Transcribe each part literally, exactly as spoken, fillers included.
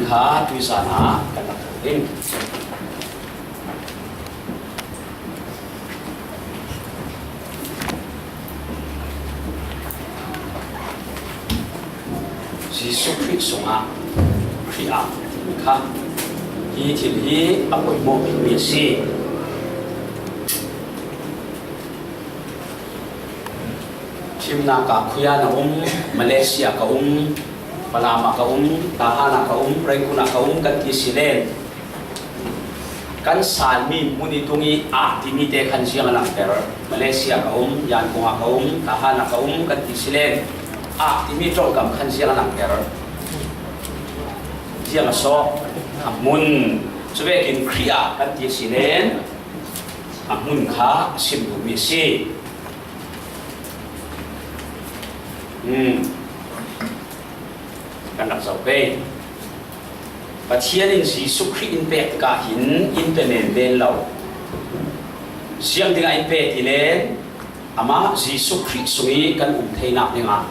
Kha tuizan ah kan rak ding. Jesuh Khrih sungah, Khrih ah timi kha hi thil hi a poimawh bikmi a si. Thimnak ah Khuyan a um, Malaysia ka um, Falam ah ka um, Tahan ah ka um, Rangoon ah ka um kan ti si len, kan salmi hmun i tung i ah timi te khan ziang a langter. Malaysia ka um, Yangon ah ka um, Tahan ah ka um kan ti si len, ah timi ṭongkam khan ziang a langter. Ziang a sawh a hmun. Cuvekin Khrih ah kan ti si len, a hmun kha a sim duhmi a si. Hmm. Kan rak zoh pei. Pathian in Jesuh Khrih in pek tikah hin in pe menmen lo. Ziang dingah in pe ti len, amah Jesuh Khrih sung i kan um theinak dingah,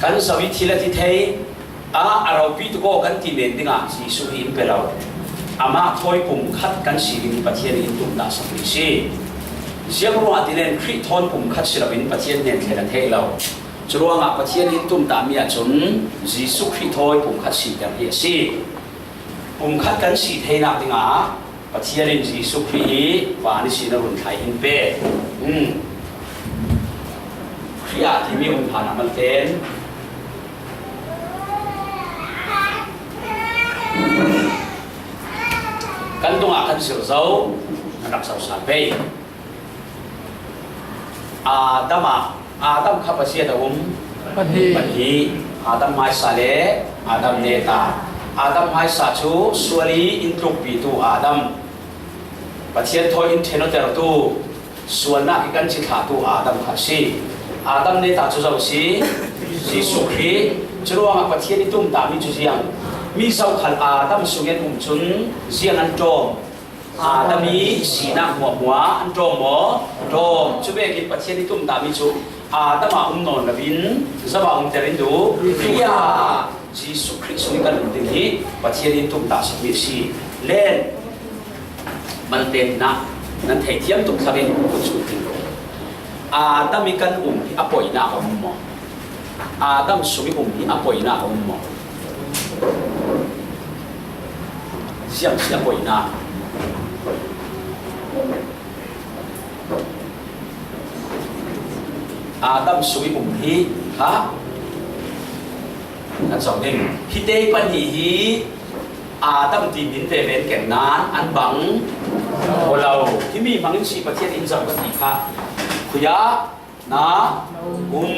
kan zoh i thil a ti thei, a, a ropi tuk aw kan ti men dingah Jesuh hi in pe lo. Amah thawi pum khat kan si ding hi Pathian in tumtahsak mi si. Ziang ruangah ti len Khrih thawn pum khat si loin Pathian hnen thlen a theih lo. Curuangah Pathian in tumtahmi ahcun Jesuh Khrih thawi pum khat siter hi a si. Pum khat kan si theinak dingah Pathian in Jesuh Khrih hi van ihsin a run thlai in pe. Hmm. Khrih ah timi um hlan ah malte in kan tungah kan zir zo, kan rak zoh sal pei. Adam ah, Adam kha paziat a um? Pahnih. Pahnih. Adam hmaisa le Adam neta. Adam hmaisa cu sual i in tlukpitu Adam, Pathian thawi in ṭhenawtertu, sualnak i kan cithlahtu Adam kha a si. Adam neta cu zo a si? Jesuh Khrih. Curuangah Pathian i tumtahmi cu ziang? Mi zokhal Adam sungin um cun ziang an ṭawm? Adam i sinak hmuahhmuah an ṭawm maw? Ṭawm. Cuvekin Pathian i tumtahmi cu Adam ah um nawn loin zo ah umter in duh? Khrih ah, Jesuh Khrih sung i kan um ding hi Pathian in tumtahsakmi a si. Len, man tein ah nan theithiam tuk thlang in kut cu ding. Adam i kan um hi a poinak a um maw? Adam sung i um hi a poinak a um maw? Ziang si a poinak? Adam sung i um hi kha kan zoh ding. Hi te pahnih hi Adam ti min veve an keng nain an bang aw lo. Himi hmangin si Pathian in zoh ka ti kha. Khuiah na um.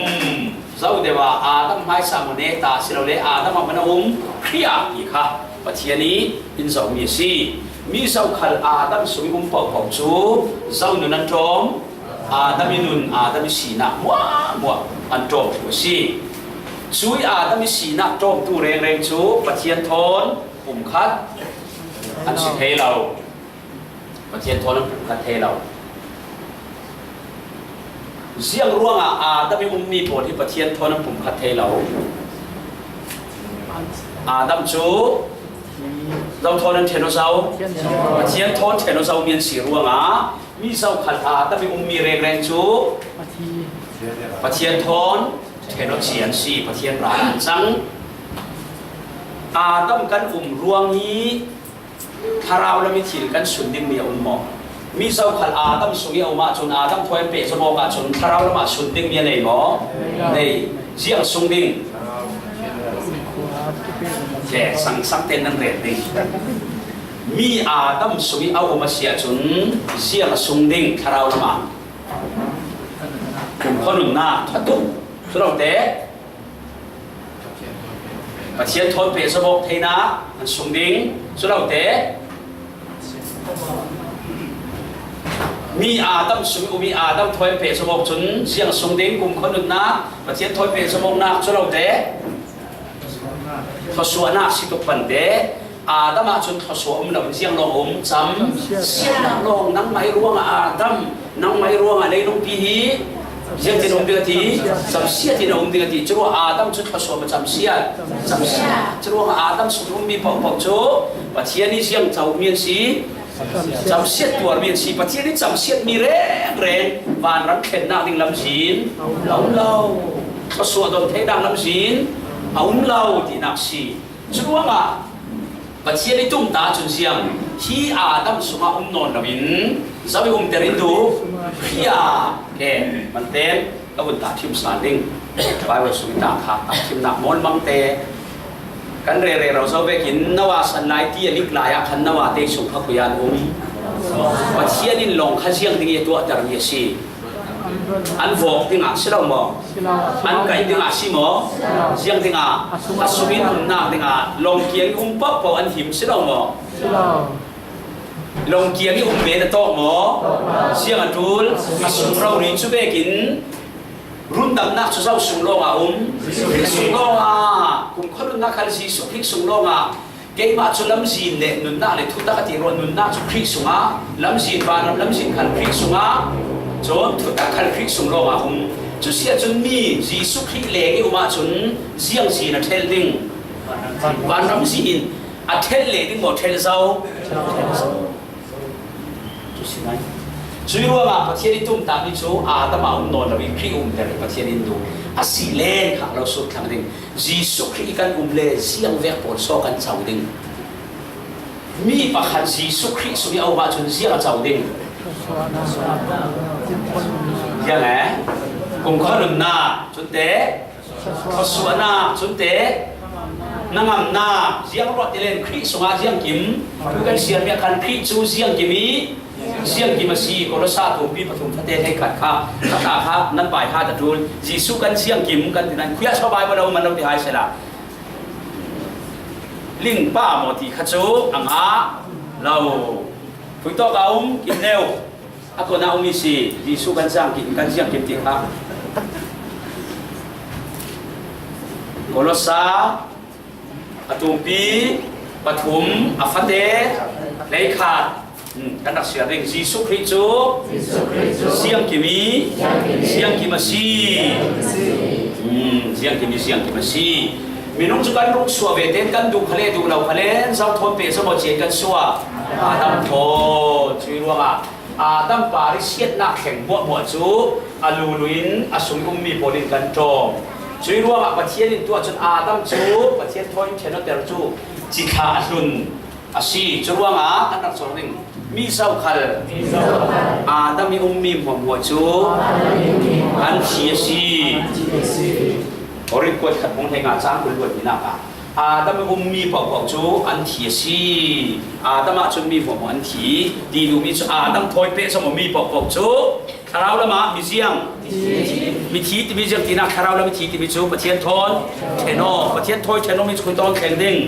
Zo deuh ah Adam hmaisa maw neta silole Adam ah maw na um, Khrih ah ti kha Pathian i in zohmi a si. Mi zokhal Adam sung i um pohpoh cu zo nun an ṭawm? Adam i nun, Adam i sinak hmuahhmuah an ṭawmtu a si. Cui Adam i sinak ṭawmtu rengreng cu Pathian thawn pumkhat an si thei lo. Pathian thawn an pumkhat thei lo. Ziang ruangah Adam i ummi pawl hi Pathian thawn an pumkhat thei lo? Adam cu zo thawn an ṭhen aw zo? Pathian thawn ṭhen aw zomi an si ruangah mi zokhal Adam i ummi rengreng cu Pathian thawn ṭhen aw ci an si, Pathian ral an cang. Adam kan um ruang i thlarau lam i thil kan sun dingmi a um maw? Mi zokhal Adam sung i a um ahcun Adam thawi an pehzom awk ahcun thlarau lam ah sun dingmi a nei maw? Nei. Ziang sung ding? He, sang, sang tein nan rel ding. Mi Adam sung i a um a si ahcun ziang a sung ding thlarau lam ah? Kumkhua nunnak, a tuk. Cu lo te, Pathian thawn pehzom awk theinak an sung ding. Cu lo te, mi Adam sung i um i Adam thawi an pehzom awk cun ziang a sung ding? Kumkhua nunnak, Pathian thawi pehzom awknak, cu lo te, thluasuahnak si tuk pante. Adam ahcun thluasuah um lo in ziang lawng a um? Cam. Siatnak lawng. Nangmah i ruangah Adam, nangmah i ruangah leilungpi hi Ziangtin a um ding a ti, camsiatin a um ding a ti. Curuangah Adam cu thluasuah maw camsiat? Camsiat. Curuangah Adam sung um mi paohpaoh cu Pathian ih ziang co mi an si, camsiat tuarmi an si. Pathian ih camsiatmi rengreng vanram thlennak ding lamzin a um lo. Thluasuah don theinak lamzin a um lo tinak si. Curuangah Pathian ih tumtah cun ziang hi Adam sungah um nawn loin zo ih umter in duh? Hia? Ke, man ten ka vun tahṭhim sal ding. Baibal sung ih ta kha tahṭhimnak mawnmangte kan rere ro zo vekin Noah san lai ti a lik lai ah khan Noah te sung kha khui ah an um? Pathian in lawng kha ziang ding ih a tuahtermi a si? An vawk dingah si lo maw? Si lo. An kaih dingah si maw? Si lo. Ziang dingah? A sung a sungin umnak dingah lawng kiang ih um paohpaoh an him si lo maw? Si lo. Lawng kiang ih um men a tawk maw? Tawk lo. Ziang a ṭul? A sung rori cu vekin rundamnak cu zo sung lawngah um? Jesuh Khrih sung lawngah. Kumkhua nunnak khal Jesuh Khrih sung lawngah. Keimah cu lamzin le nunnak le thutak a ti ruah, nunnak cu Khrih sungah, lamzin vanram lamzin khal Khrih sungah, cun thutak khal Khrih sung lawngah um. Cu si ahcun mi Jesuh Khrih leng ih um ahcun ziangzin a ṭhelh ding? Vanram zin a ṭhelh leh ding maw, ṭhelh zo? Cu si ngai. Cuih ruangah Pathian ih tumtahmi cu Adam ah um nawn lo ih Khrih umter ih Pathian in duh a si len kha lo sut thlang ding. Jesuh Khrih ih kan um le ziang vek pawl so kan co ding? Mi pakhat Jesuh Khrih sung ih a um ahcun ziang a co ding? Ziang e? Kumkhua nunnak, cunte thluasuahnak, cunte hnangamnak, ziang ruah ti len Khrih sungah ziangkim, tu kan siarmi ah khan Khrih cu ziangkim ih ziangkim a si. Kolosa tumpi pathum fate hleikhat kha, kha ta kha nan pai kha ta ṭul. Jesuh kan ziangkim kan ti nan khuiah so Baibal a um an lo ti hai sehla, lingpa maw ti kha cu a ngah lo. Khuitawk a um, kim neu. A ton ah um i si, Jesuh kan ziangkim, kan ziangkim ti kha. Kolosa a tumpi pathum a fate hleikhat. Hmm, kan rak siar ding. Jesuh Khrih cu ziangkim i ziangkim a si. Hmm, ziangkim i ziangkim a si. Minung cu kan rung suah ve tein kan duh khale, duh lo khale, zo thawn peh zo maw cian kan suah? Adam thawn. Cuih ruangah Adam par ih siatnak thleng hmuahhmuah cu a lulu in a sung ummi pawl in kan ṭawm. Cuih ruangah Pathian in tuah cun Adam cu Pathian thawi in ṭhen awter cu cithlah a hlun a si. Curuangah kan rak cawng ding. Mi zokhal Adam ih ummi hmuahhmuah cu an thi a si. Korin kuat khat hmung hlei nga cang kul luat mi nak ah Adam ih ummi paohpaoh cu an thi a si. Adam ah cun mi hmuahhmuah an thi. Ti duhmi cu Adam thawi peh zong mi paohpaoh cu thlarau lamah mi ziang, mi thi timi ziang tinak thlarau lam mi thi timi cu Pathian thawn ṭhen aw. Pathian thawi ṭhen awmi cu khui tawn thleng ding.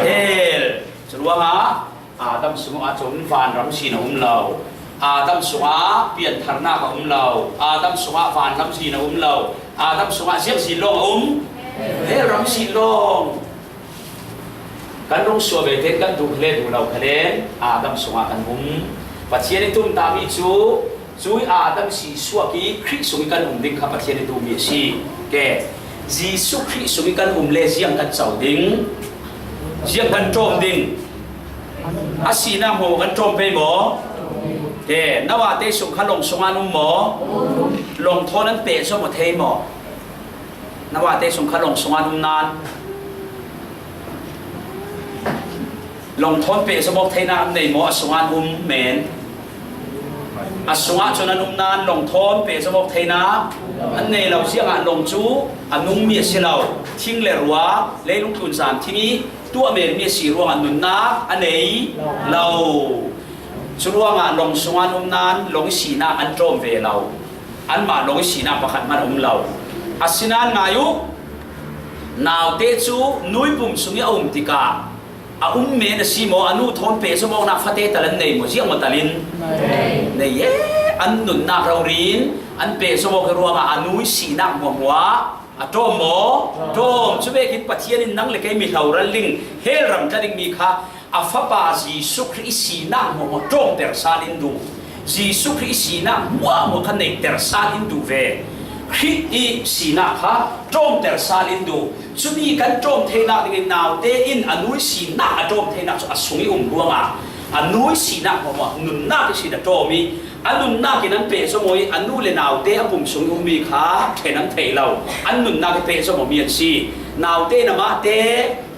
Hell. Curuangah Adam sungah cun vanram sin a um lo. Adam sungah piantharnak a um lo. Adam sungah vanram sin a um lo. Adam sungah ziangzin lawng a um? Hell ram sin lawng. Kan rung suah ve tein kan duh le duh lo khalen Adam sungah kan um. Pathian ih tumtahmi cu Cuih Adam sihsuak ih Khrih sung ih kan um ding kha Pathian ih duhmi a si. Ke, Jesuh Khrih sung ih kan um le ziang kan co ding, ziang kan ṭawm ding. A sinak hmuahhmuah kan ṭawm pei maw? Ke, Noah te sung kha lawng sungah an um maw? Lawng thawn an peh zom aw thei maw? Noah te sung kha lawng sungah an um nan lawng thawn peh zom awk theinak an nei maw? A sungah an um men. A sungah cun an um nan lawng thawn peh zom awk theinak an nei lo. Ziangah lawng cu a nungmi a si lo. Thing le rua, leilung tlunzan thing ih tuah menmi a si ruangah nunnak a nei lo. Curuangah lawng sungah an um nan lawng ih sinak an ṭawm ve lo. Anmah lawng ih sinak pakhat hmanh a um lo. Asinain ngai uh, naute cu nu ih pum sung ih a um tikah a um men a si maw? A nu thawn peh zom awknak fate tal an nei maw? Ziangmaw tal in nei e. An nunnak rori in an peh zom awk ih ruangah a nu ih sinak hmuahhmuah a ṭawm maw? Ṭawm. Cu vekin Pathian in nang le kei mi hloral ding, hell ram tla dingmi kha a Fapa Jesuh Khrih ih sinak hmuahhmuah ṭawmter sal in duh. Jesuh Khrih ih sinak hmuahhmuah kha neihter sal in duh ve. Khrih i sinak kha ṭawmter sal in duh. Cumi kan ṭawm theinak dingin naute in a nu i sinak a ṭawm theinak cu a sung i um ruangah a nu i sinak hmuahhmuah nunnak ihsin a ṭawm i a nunnak in an pehzom aw i a nu le naute a pum sung i ummi kha ṭhen an theih lo. An nunnak i pehzom awmi an si. Naute in amahte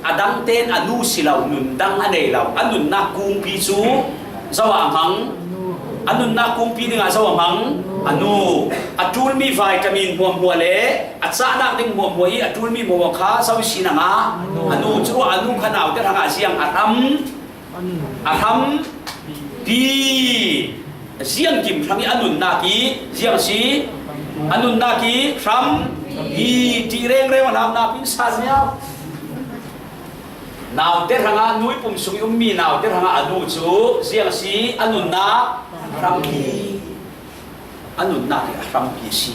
a dangte in a nu si lo, nun dang a nei lo. A nunnak kungpi cu zo ah a hmang. A nunnak kungpi dingah zo a hmang. A nu. A ṭulmi vitamin hmuahhmuah le a cahnak ding hmuahhmuah i a ṭulmi hmuahhmuah kha zo i si nangah a nu. Curuah a nu kha naute hrangah ziang a hram, a hram pi. Ziang kim hrang i a nunnak i ziang si. A nunnak i hram pi. Ṭih rengreng a hram napi in sal miau. Naute hrangah nu i pum sung i ummi naute hrangah a nu cu ziang a si, a nunnak hrampi. A nunnak hi a hrampi a si.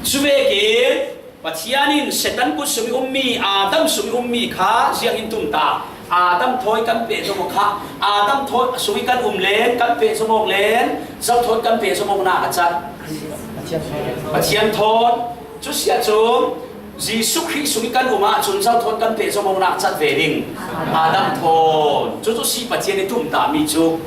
Cuvekin Pathian in Satan kut sung i ummi, Adam sung i ummi kha ziang in tumtah. Adam thawi kan pehzom kha, Adam thawi sung i kan um len, kan pehzom awk len, zo thawi kan pehzom awknak a cat. Pathian thawn. Cu si ahcun Jesuh Khrih sung i kan um ahcun zo thawn kan pehzom awknak cat ve ding. Adam thawn. Cucu si Pathian i tumtahmi cu.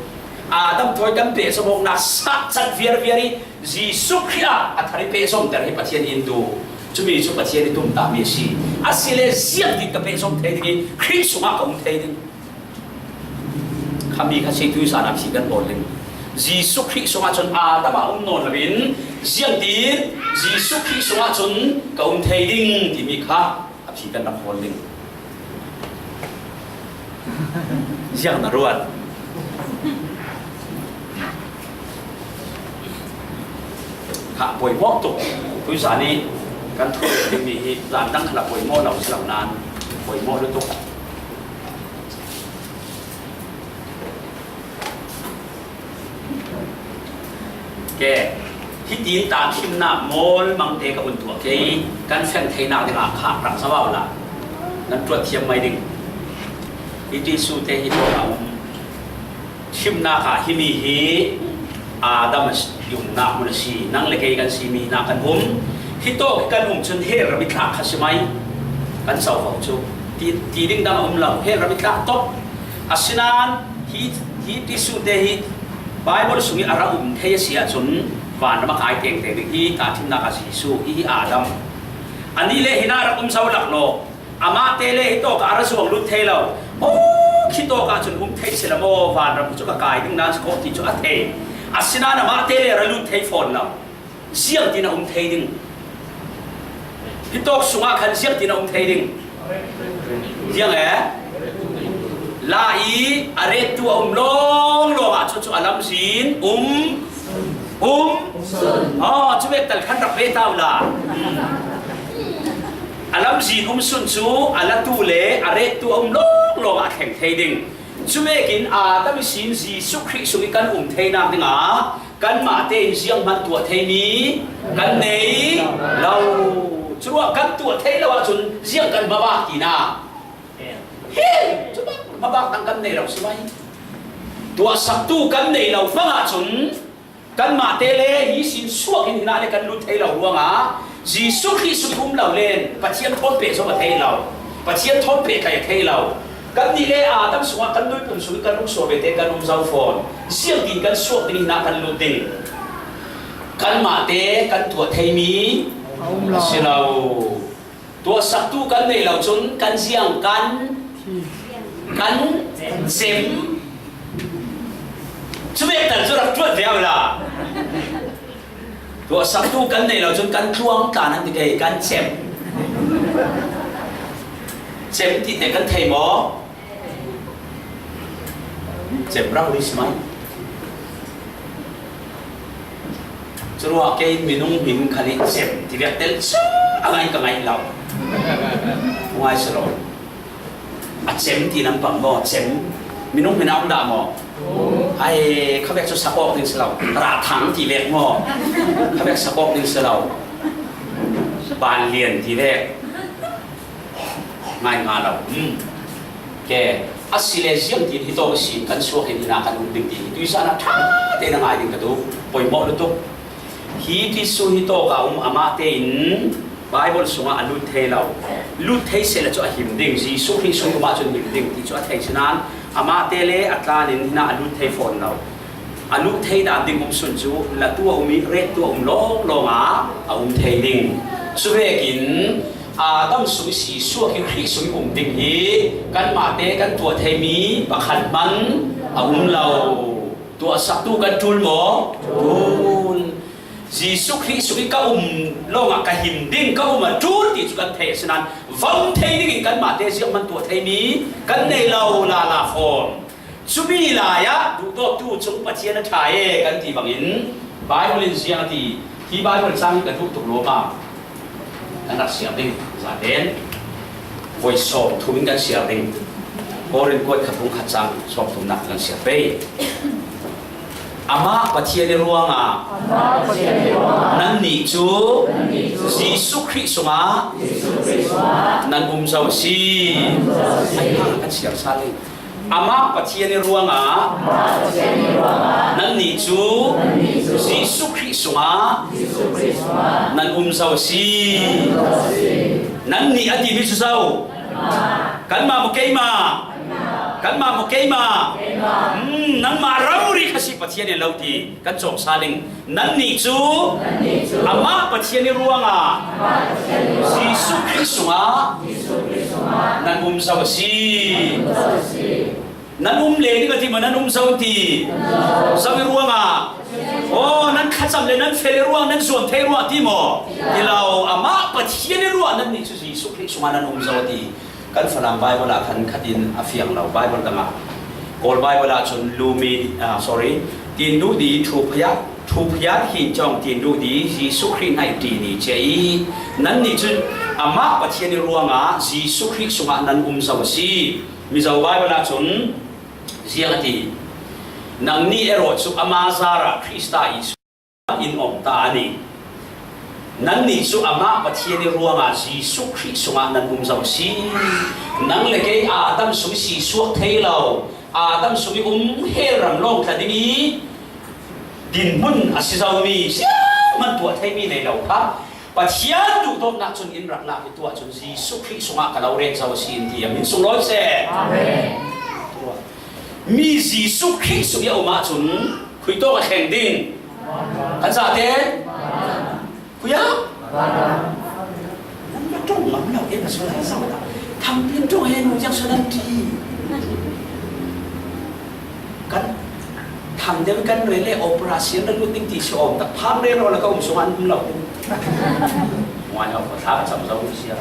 Adam thawi kan pehzom awknak sah cat viarviar i Jesuh Khrih ah a thar i pehzomter hi Pathian in duh. Cumi cu Pathian i tumtahmi a si. Asile ziangtin ka pehzom thei ding i Khrih sungah ka um thei ding. Khami kha si tuihsan ah si kan hawl ding. Jesuh Khrih sungah cun Adam ah um nawn loin ziangtin Jesuh Khrih sungah cun ka um thei ding timi kha a phi kan rak hawl ding. Ziang na ruat. Kha poimawh tuk. Tuihsan i kan thu dingmi hi zan dang kha poimawh lo si lo nan poimawh lutuk. Ke, hitin tahthimnak mawl mangte ka vun tuah ke i kan feng theinak dingah kha rak zoh la, nan ṭuat thiam mai ding. Hi Jesuh te hi tuah a um. Thimnak ah himi hi Adam i umnak hmun a si. Nang le kei kan simi hna kan um. Hitawk i kan um cun hell ram i tlak kha si mai. Kan covo cu ti, ti ding dang a um lo. Hell ram i tlak tok. Asinain hi, hi Jesuh te hi Baibal sung i a rak um thei a si ahcun vanram a kai tengteng ding hi tahthimnak a Jesuh hi, hi Adam. Anih le hinah rak um zo laklawh. Amahte le hitawk ah a ra zuang lut thei lo. Aw, khitawk ah cun um thei si lo maw, vanram cu ka kai ding nan si ko ti cu a thei. Asinain amahte le a ra lut thei fawn lo. Ziangtin a um thei ding? Hitawk sungah khan ziangtin a um thei ding? Ziang e? La i a rettu a um lawnglawng ah cucu a lamzin um, um. Aw, cu vek tal khan rak ve ta u la. A lamzin um sun cu a latu le a rettu a um lawnglawng ah a thleng thei ding. Cu vekin Adam ihsin Jesuh Khrih sung i kan um theinak dingah kanmah tein zianghman tuah theimi kan nei lo. Curuah kan tuah thei lo ahcun ziang kan hmabak tinak? Hi, cu hmabak dang kan nei lo si mai. Tuahsaktu kan nei lo hmang ahcun kanmah te le hi sin suak in hinah le kan lut thei lo ruangah Jesuh Khrih sung um lo len Pathian thawn pehzom a thei lo, Pathian thawn pehtlai a thei lo. Kannih le Adam sungah kan nuipum sung kan um sual ve te kan um zo fawn. Ziangtin kan suak ding hinah kan lut ding? Kanmah te kan tuah theimi a si lo. Tuahsaktu kan nei lo cun kan ziang kan, kan cem. Cu vek tal cu rak ṭuat viau la. Tuahsaktu kan nei lo cun kan tluang tla nan ti kei kan cem. Cem ti te kan thei maw? Cem rau ri si mai. Curuah kei minung hmin khan i cem ti vek tel cu a ngai ka ngaih lo. Ngai si lo. A cem ti nan pang maw? Cem. Minung hmin a um dah maw? Ai, kha vek cu sakawk ding si lo. Rah thang ti vek maw? Kha vek sakawk ding si lo. Ban lian ti vek. Ngai nga lo. Hmm. Ke, asile ziangtin hi tawk ihsin kan suak in hinah kan um ding ti hi tuihsan ah ṭha tein a ngai ding ka duh. Poimawh lutuk. Hi Jesu hi tawka um amahte in Bible sungah a lut thei lo. Lut thei sehla cu a him ding, Jesu Khrih sung um ahcun him ding ti cu a thei sinan, amahte le a tlan in hinah a lut thei fawn lo. A lut thei dan ding um sun cu latu a um i rettu a um lawnglawng ah a um thei ding. Cuvekin Adam sung i si suak i Khrih sung i um ding hi kanmahte kan tuah theimi pakhat hman a um lo. Tuahsaktu kan ṭul maw? Ṭul. Jesuh Khrih sung i ka um lawngah ka him ding, ka um a ṭul ti cu kan theih asinain va um thei dingin kanmahte ziahman tuah theimi kan nei lo lala fawn. Cumi lai ah duhdawttu cung Pathian a ṭha e kan ti bangin Bible in ziang a ti. Hi Bible cang hi ka duh tuk lawm ah kan rak siar ding. Zaten voi sawm thum in kan siar ding. Korin kuat khat bung khat cang sawm thumnak kan siar pei. Amah Pathian i ruangah nannih cu Jesuh Khrih sungah nan um zo a si. Ai, kan siar sal i. Amah Pathian i ruangah nannih cu Jesuh Khrih sungah nan um zo a si. Nannih a timi cu zo. Kanmah maw keimah? Kanmah maw keimah? Hmm, nangmah rori kha si Pathian in lo ti kan cawng sal ding. Nannih cu amah Pathian i ruangah Jesuh Khrih sungah nan um zo a si. Nan um leng ding a ti maw, nan um zo ti? Zo i ruangah? Aw, nan thlacam le nan fel i ruang, nan zuam thei ruang ti maw? Ti lo, amah Pathian i ruah nannih cu Jesuh Khrih sungah nan um zo ti. Kan Falam Bible ah khan khat in a fiang lo, Bible dang ah. Kawl Bible ah cun lumi, ah, sorry, tinduhdi, thuphiat, thuphiat hin cawng tinduhdi, Jesuh Khrih hnaih ṭi ni cia i, nannih cun amah Pathian i ruangah Jesuh Khrih sungah nan um zo a si. Mizo Bible ah cun ziang a ti, nangnih erawh cu ama zarah Khrista Jesuh in awng ta a ni. Nannih cu amah Pathian i ruangah Jesuh Khrih sungah nan um zo a si. Nang le kei Adam sung i si suak thei lo, Adam sung i um hell ram lawng tla ding i dinhmun a si zomi ziahman tuah theimi nei lo kha Pathian duhdawtnak cun in rak lak i tuah cun Jesuh Khrih sungah ka lo ret zo a si in ti a min sunglawi seh. Amen. Mi Jesuh Khrih sung i a um ahcun khui tawk a thleng ding. Kan zate? Khui ah? Nan va ṭong ngam lo, e, na sual a zau ta. Thampin ṭong he nu ziang sual nan ṭi. Kan tham deuh kan rel le operation na lut ding ti si awm tak phang rero la ka um sung an um lo ding. Ngai lo, ka thla ka cam zo si a.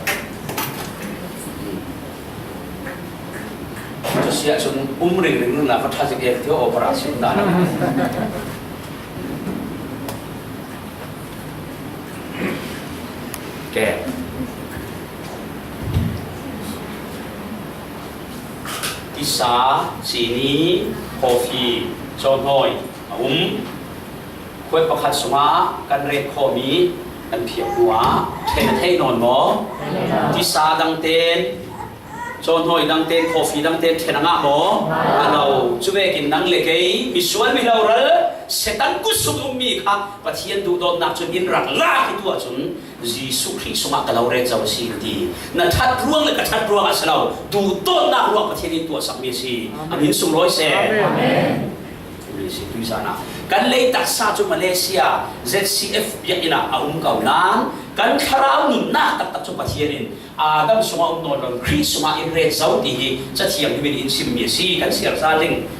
Cu si ahcun um ringring na va ṭha zik e, ti opera si um dah na. Ke. Tisa, cini, coffee, cawhnawi a um. Khuat pakhat sungah kan ret khawhmi kan phiak hnuah ṭhen a theih nawn maw? Tisa dang ten, cawhnawi dang ten, coffee dang ten ṭhen a ngah maw? A lo. Cuvekin nang le kei, misual miloral, Satan kut sung ummi kha Pathian duhdawtnak cun in rak lak i tuah cun Jesuh Khrih sungah ka lo ret zo a si ti. Na ṭhat ruang le ka ṭhat ruang a si lo, duhdawtnak ruang Pathian in tuahsakmi a si. A min sunglawi seh. Amen. Tuizan ah kan lei taksa cu Malaysia Z C F biakinn ah a um ko nain kan thlarau nunnak taktak cu Pathian in Adam sungah um nawn lo, Khrih sungah in ret zo ti hi Cathiang hnu in in simmi a si, kan siar sal ding.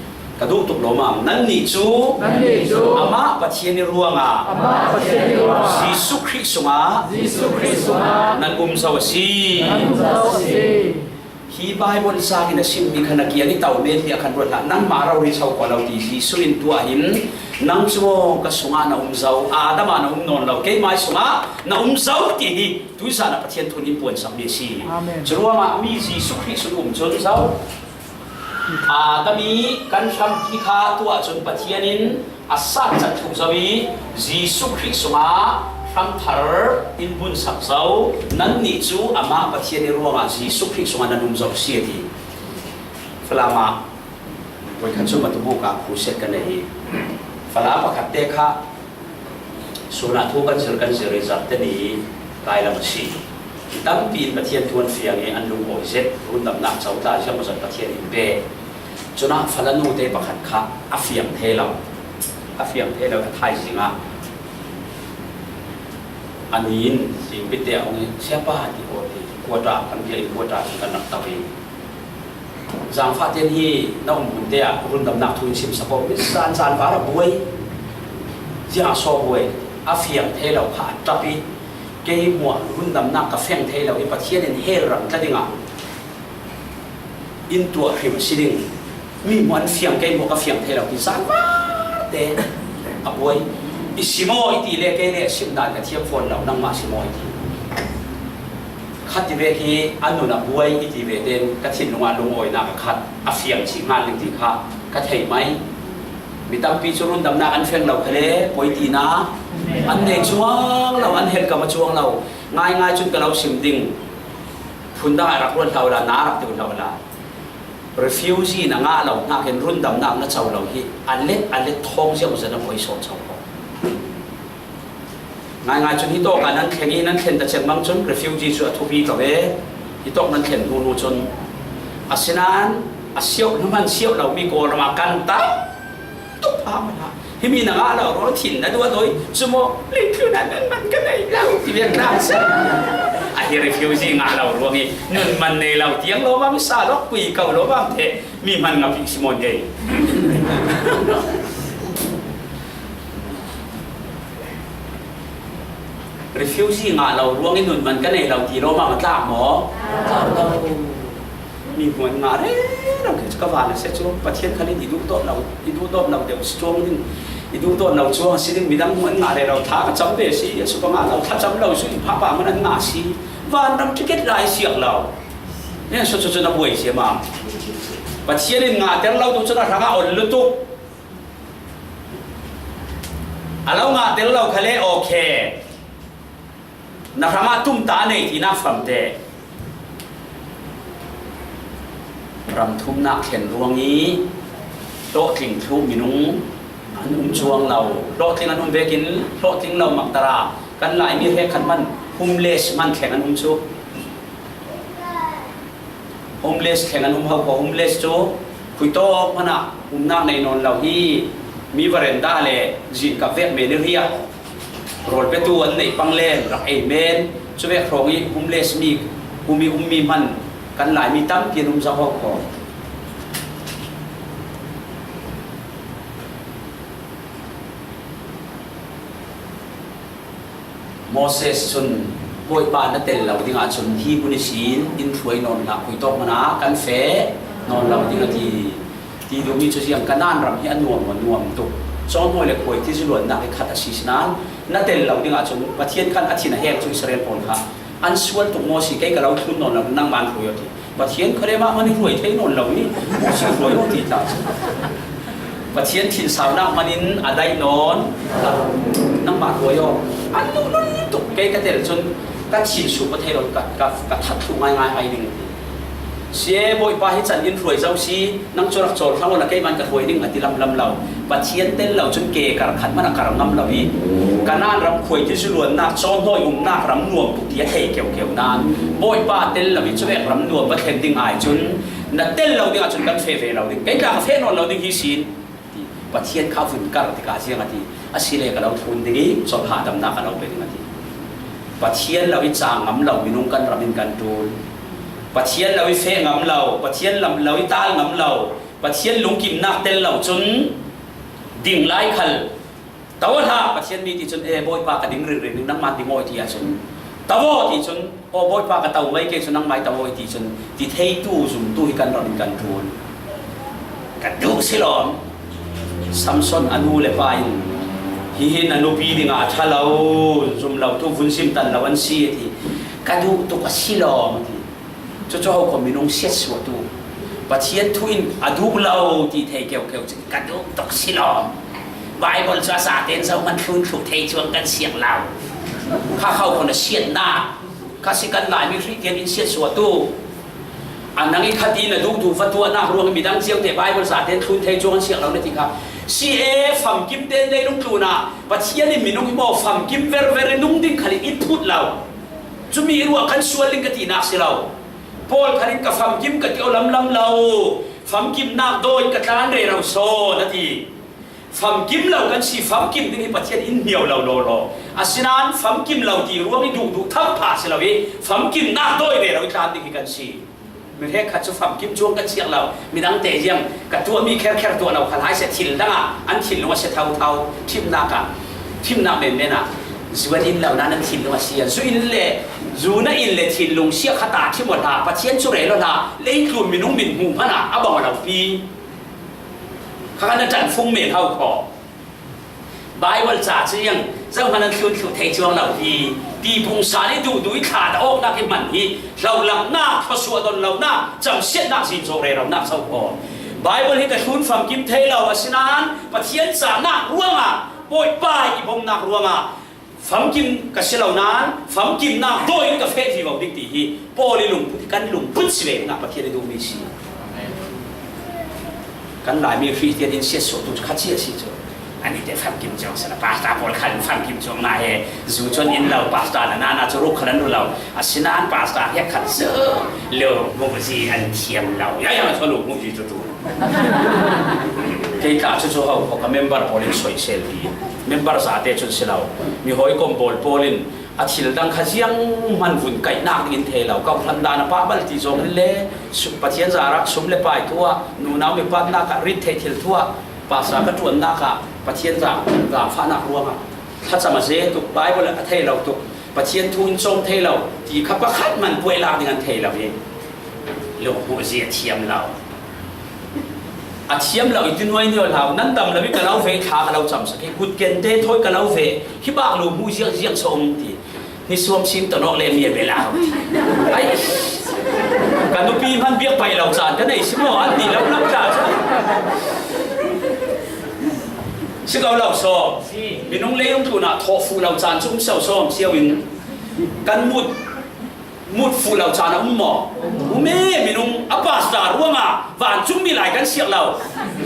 Ka duh tuk lawmam, nannih cu Nannih cu amah Pathian i ruangah amah Pathian i ruangah Jesuh Khrih sungah Jesuh Khrih sungah nan um zo a si. Nan um zo a si. Hi Bible sang in a simmi kha na kiang i to men hi a kan ruat hlah. Nangmah rori cho ko lo ti Jesuh in tuah hin, nang cu ka sungah na um zo, Adam ah na um nawn lo, keimah sungah na um zo ti hi tuizan ah Pathian thu in puan sakmi a si. Amen. Curuangah mi Jesuh Khrih sung um cun zo. Adam i kan hram hi kha tuah cun Pathian in a sat cat thuk zo i Jesuh Khrih sungah hramthar in bunsak zo. Nannih cu amah Pathian i ruangah Jesuh Khrih sungah nan um zo si a ti. Falam ah voikhat cu matubu ka khuset ka nei i Falam pakhat te kha Sunah thu kan zir, kan zir i zarhte ni lai lam a si. Tampi in Pathian thu an fiang i an lungawi zet, rundamnak co ta ziang maw zat Pathian in pe. Cunah fala nute pakhat kha a fiang thei lo, a fiang thei lo, a thaizing ah a ni in zingbitte a hong in, "Siapa," ti aw ti, kuata kan bia in kuata kan rak tau i, "Zangfah ten hi na um hunte ah rundamnak thu in simsak aw, mi zan zan var a buai, ziang a saw buai, a fiang thei lo kha a tap i, kei hmuah rundamnak ka fiang thei lo i Pathian in hell ram tla dingah in tuah hrim a si ding, mi hmuah an fiang, kei hmuah ka fiang thei lo," ti zan var te a buai. "I sim aw," i ti le, kei le a sim dan ka thiam fawn lo, "Nangmah sim aw," i ti. Khat ti ve khi a nun a buai i ti ve ten ka thinlung ah lungawinak a khat a fiang chih ngal ning ti kha ka thei mai. Mi tampi cu rundamnak an fiang lo kha le poi tina an nei cuang lo, an hel kam a cuang lo. Ngaingai cun ka lo sim ding. Phundang ah rak ruat hlah uhla, na rak ti hlah uhla. Refugee na ngah lo hnakin rundamnak na co lo hi a let a let thawng ziau zat na poi sawn co ko. Ngaingai cun hitawk ah nan thleng i nan thlen ta cengmang cun refugee cu a thupi ko ve. Hitawk nan thlen hnu hnu cun, asinain a siauh hnuhman siauh lomi Kawlram ah kan tam tuk hau hna. Himi na ngah lo ruang thin na duh a dawi cu maw, leitlun ah nun man ka nei lo ti vek hna seh. A hi refugee ngah lo ruang i nun man nei lo tiang lo mam sa lawk pui ko lo mam te mi hman ngap i si maw ngei. Refugee ngah lo ruangin nun man ka nei lo ti lawmam a tlak maw? Mi hmuan ngah rero khi cu ka van a si cu Pathian khal in i duhdawt lo, i duhdawt lo deuh si cuang ding, i duhdawt lo cuang a si ding, midang hmuan ngah rero thla ka cam ve si, a suk a ngah lo thlacam lo cu i phapa hman an ngah si, vanram ticket lai siak lo. Nen so cu cun a buai siamam. Pathian in ngahter lo tu cun a hrangah ol lutuk. A lo ngah tel lo kha le, okay. Na hrangah tumtah a nei tinak famte. Ram thumnak thlen ruang i hlawhtling thluh minung an um cuang lo. Hlawhtling an um vekin hlawhtling lo makdara kan Laimi hrekkhat hman, homeless hman thleng an um cu. Homeless thleng an um ho kho. Homeless cu khuitawk hmanah umnak nei nawn lo hi. Mi veranda le zin kap vek men i riah, rawl petu an neih pang len rak ei men. Cuvek hrawng i homeless mi um i ummi hman kan Laimi tampi an um zo ho kho. Moses cun, "Bawipa na tel lo dingah cun hi hmun ihsin in hruai nawn hlah, khuitawk hmanah kan feh nawn lo ding," a ti. Ti duhmi cu ziang, Kanaan ram hi a nuam maw? Nuam tuk. Cawnghawi le khuaiti zuluannak hi khat a si sinain na tel lo dingah cun Pathian khan a thin a heng cu Israel pawl kha an sual tuk. Moses, kei ka lo thlun nawn lo, nangmah in hruai aw ti. Pathian kha le mah hman in hruai thei nawn lo i, Moses hruai aw ti ta. Pathian thinsaunak hman in a daih nawn, nangmah hruai aw. An luh lul tuk, kei ka tel cun ka thin suk ka thei lo, ka, ka, ka that thluh ngaingai ai ding. Si e, Bawipa hi can in hruai zo si, nang cu rak cawl hram awla keiman ka hruai ding a ti lamlam lo. Pathian tel lo cun ke kar khat hmanh a kar ngam lo i, Kanaan ram khuaiti zuluannak, cawnghawi umnak ram nuam tuk ti a thei keukeu nain, Bawipa tel lo i cuvek ram nuam va thlen ding ai cun, na tel lo dingah cun kan feh ve lo ding. Kei tla ka feh nawn lo ding hi sin, ti. Pathian kha vun kar tikah ziang a ti. A si le ka lo thlun ding i, cawlh hahdamnak ka lo pe ding a ti. Pathian lo i ca ngam lo minung kan ram in kan ṭul. Pathian lo i feh ngam lo, Pathian lam lo i tal ngam lo, Pathian lungkimnak tel lo cun ding lai khal, "To hlah, Pathian mi," ti cun, "E, Bawipa, ka ding ringring ding, nangmah ding aw," ti ahcun, "To aw," ti cun, "Aw, Bawipa, ka to mai, kei cun nangmah to aw," ti cun, ti theitu, zumtu hi kan ram in kan ṭul. Ka duh si lawm. Samson a nu le pa in, "Hihi na nupi dingah a ṭha lo, zum lo, tu vun zim tan lo an si," a ti. "Ka duh tuk a si lawm," a ti. Cucu ho kho minung siatsuahtu, Pathian thu in a duh lo ti thei keukeu cun, "Ka duh tuk si lawm. Baibal cu a zaten zohman thlun thluh thei cuang kan siang lo." Kha ho kho na siatnak kha si kan Laimi Khristian in siatsuahtu. A nang i khat i na duh duh va tuahnak ruang midang cio te Baibal zaten thlun thei cuang an siang lo na ti kha, Si e, famkim te leilung tlunah Pathian in minung hi maw, famkim verver i nung ding khalin i phut lo. Cumi ruah kan sual ding ka tinak si lo. Paul khalin ka famkim ka ti aw lamlam lo. Famkimnak dawi in ka tlan rero sawn a ti. Famkim lo kan si, famkim ding hi Pathian in hniau lo law law. Asinain famkim lo ti ruang i duhduh thampha si lo i, famkimnak dawi rero i tlan ding hi kan si. Mi hrekkhat cu famkim cuang kan siak lo. Midangte ziang ka tuahmi kherkher tuah lo kha lai seh, thil dangah an thinlung a si thotho. Thimnak ah, thimnak menmen ah, zu an in lo nain an thinlung a si. Zu in le, zu na in le thinlung siak kha ta thim aw hlah, Pathian cu rel aw hlah, leitlun minung min hmuh hmanh ah a bang aw lo pi. Kha kan a ṭanfung men ho khaw. Baibal ca cu ziang zohman an thlun thluh thei cuang lo hi. Tipung san i duhduh i thlah awknak i hman hi. Hlolamnak, thawsuah don lonak, camsiatnak, zin zawh reronak so khaw. Baibal hi ka thlun famkim thei lo, asinain Pathian cahnak ruangah, Bawipa i bomnak ruangah famkim ka si lo nain, famkimnak dawi in ka feh vivo ding ti hi Paul i lungput hi kan lungput si ve dingah Pathian i duhmi si. Kan Laimi Khristian in siatsuahtu cu kha cia si cu. Ani te famkim cuang sala, Pastor Paul khan famkim cuang na he, zu cuan in lo, Pastor na nana cu ruk khan an ru lo. Asinain Pastor he khat cu lo hmuhzi an thiam lo. Ya, ya, cu lo hmuhzi cu tu. Kei tla cu cu ho, ho ka member pawl in soisel pi. Member zate cun si lo. Mi hawikom bawl pawl in a thil dang kha zianghman vun kaihnak ding in thei lo. Kawhhran dan a pah bal ti zong in le, su-, Pathian zarak sum le pai thu ah, nunau mi patnak ah rit theih thil thu ah, Pastor ka ṭuannak ah Pathian za, zaangfahnak ruangah thlacam a ze tuk, Baibal a thei lo tuk, Pathian thu in cawm thei lo ti kha pakhat hman puai lak ding an thei lo hi. Lo hmuh zi a thiam lo. A thiam lo i ti nuai ni aw hlau, nan dam lo i ka lo ve, thla ka lo camsak hi, kut kente thawi ka lo ve, hi bak lo hmuh ziang ziang sa um ti. Ni suam sim tawh nawk le mi a bel a hau ti. Ai, ka nupi hman biak paih lo caan ka nei si maw? An ti lo lo ta cu. Si ko lo sawm. Minung leilung tlunah thawh fuh lo caan cu um so sawm siau in kan mut Mut fuh lo caan a um maw? Um e, minung a pastor ruangah vancungmi lai kan siak lo.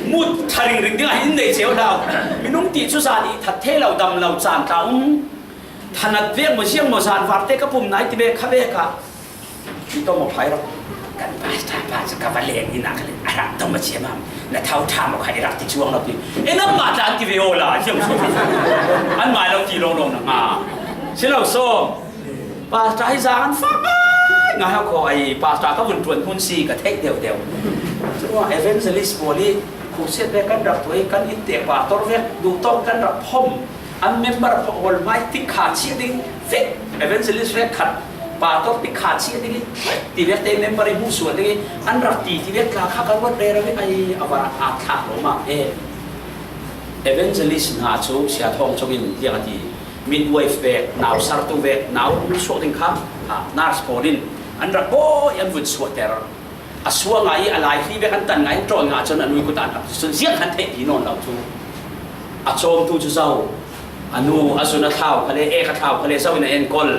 Mut ṭha ringring dingah hin in nei cio hlau. Minung ti cu zan i that thei lo, dam lo caan tla um. Thanat vek maw, ziang maw, zan varte ka pum nai ti ve kha ve ka. Mi tawm maw phai rawh. Kan pastor pa cu ka va leng i nak le a rak tawm a ciam am. Na tho ṭha maw kha i rak ti cuang lo ti. E, nanmah tla an ti ve aw la, ziang so. An mai lo ti lawng lawng na nga. Si lo sawm. Pastor hi zang an fak ngai ngai hau khaw ai, pastor ka vun ṭuan hmun si ka theih deuh deuh. Curuangah evangelist pawl i khuhsiat ve kan rak tuai, kan innte pastor ve duhtawk kan rak phom. An member pawl hmai tikha chiah ding vek, evangelist ve khat pastor tikha chiah ding i ti vek te member i hmuhsual ding i an rak ti ti vek tla kha ka ruat rero i ai a var a thlak lo mah e. Evangelist hna cu Sia Thawng Cung in tiang a ti. Midwife vek, nau sartu vek, nau suak ding kha, ha, nurse pawl in an rak bawi an vun suahter. A suang ngai i a laihri vek an tan ngai, an ṭawn ngah cun a nui kut ah an rak cun ziang khan theihpi nawn lo cu. A cawmtu cu zo. A nu, a zun a thlau kha le, ek a thlau kha le, zo in a enkol.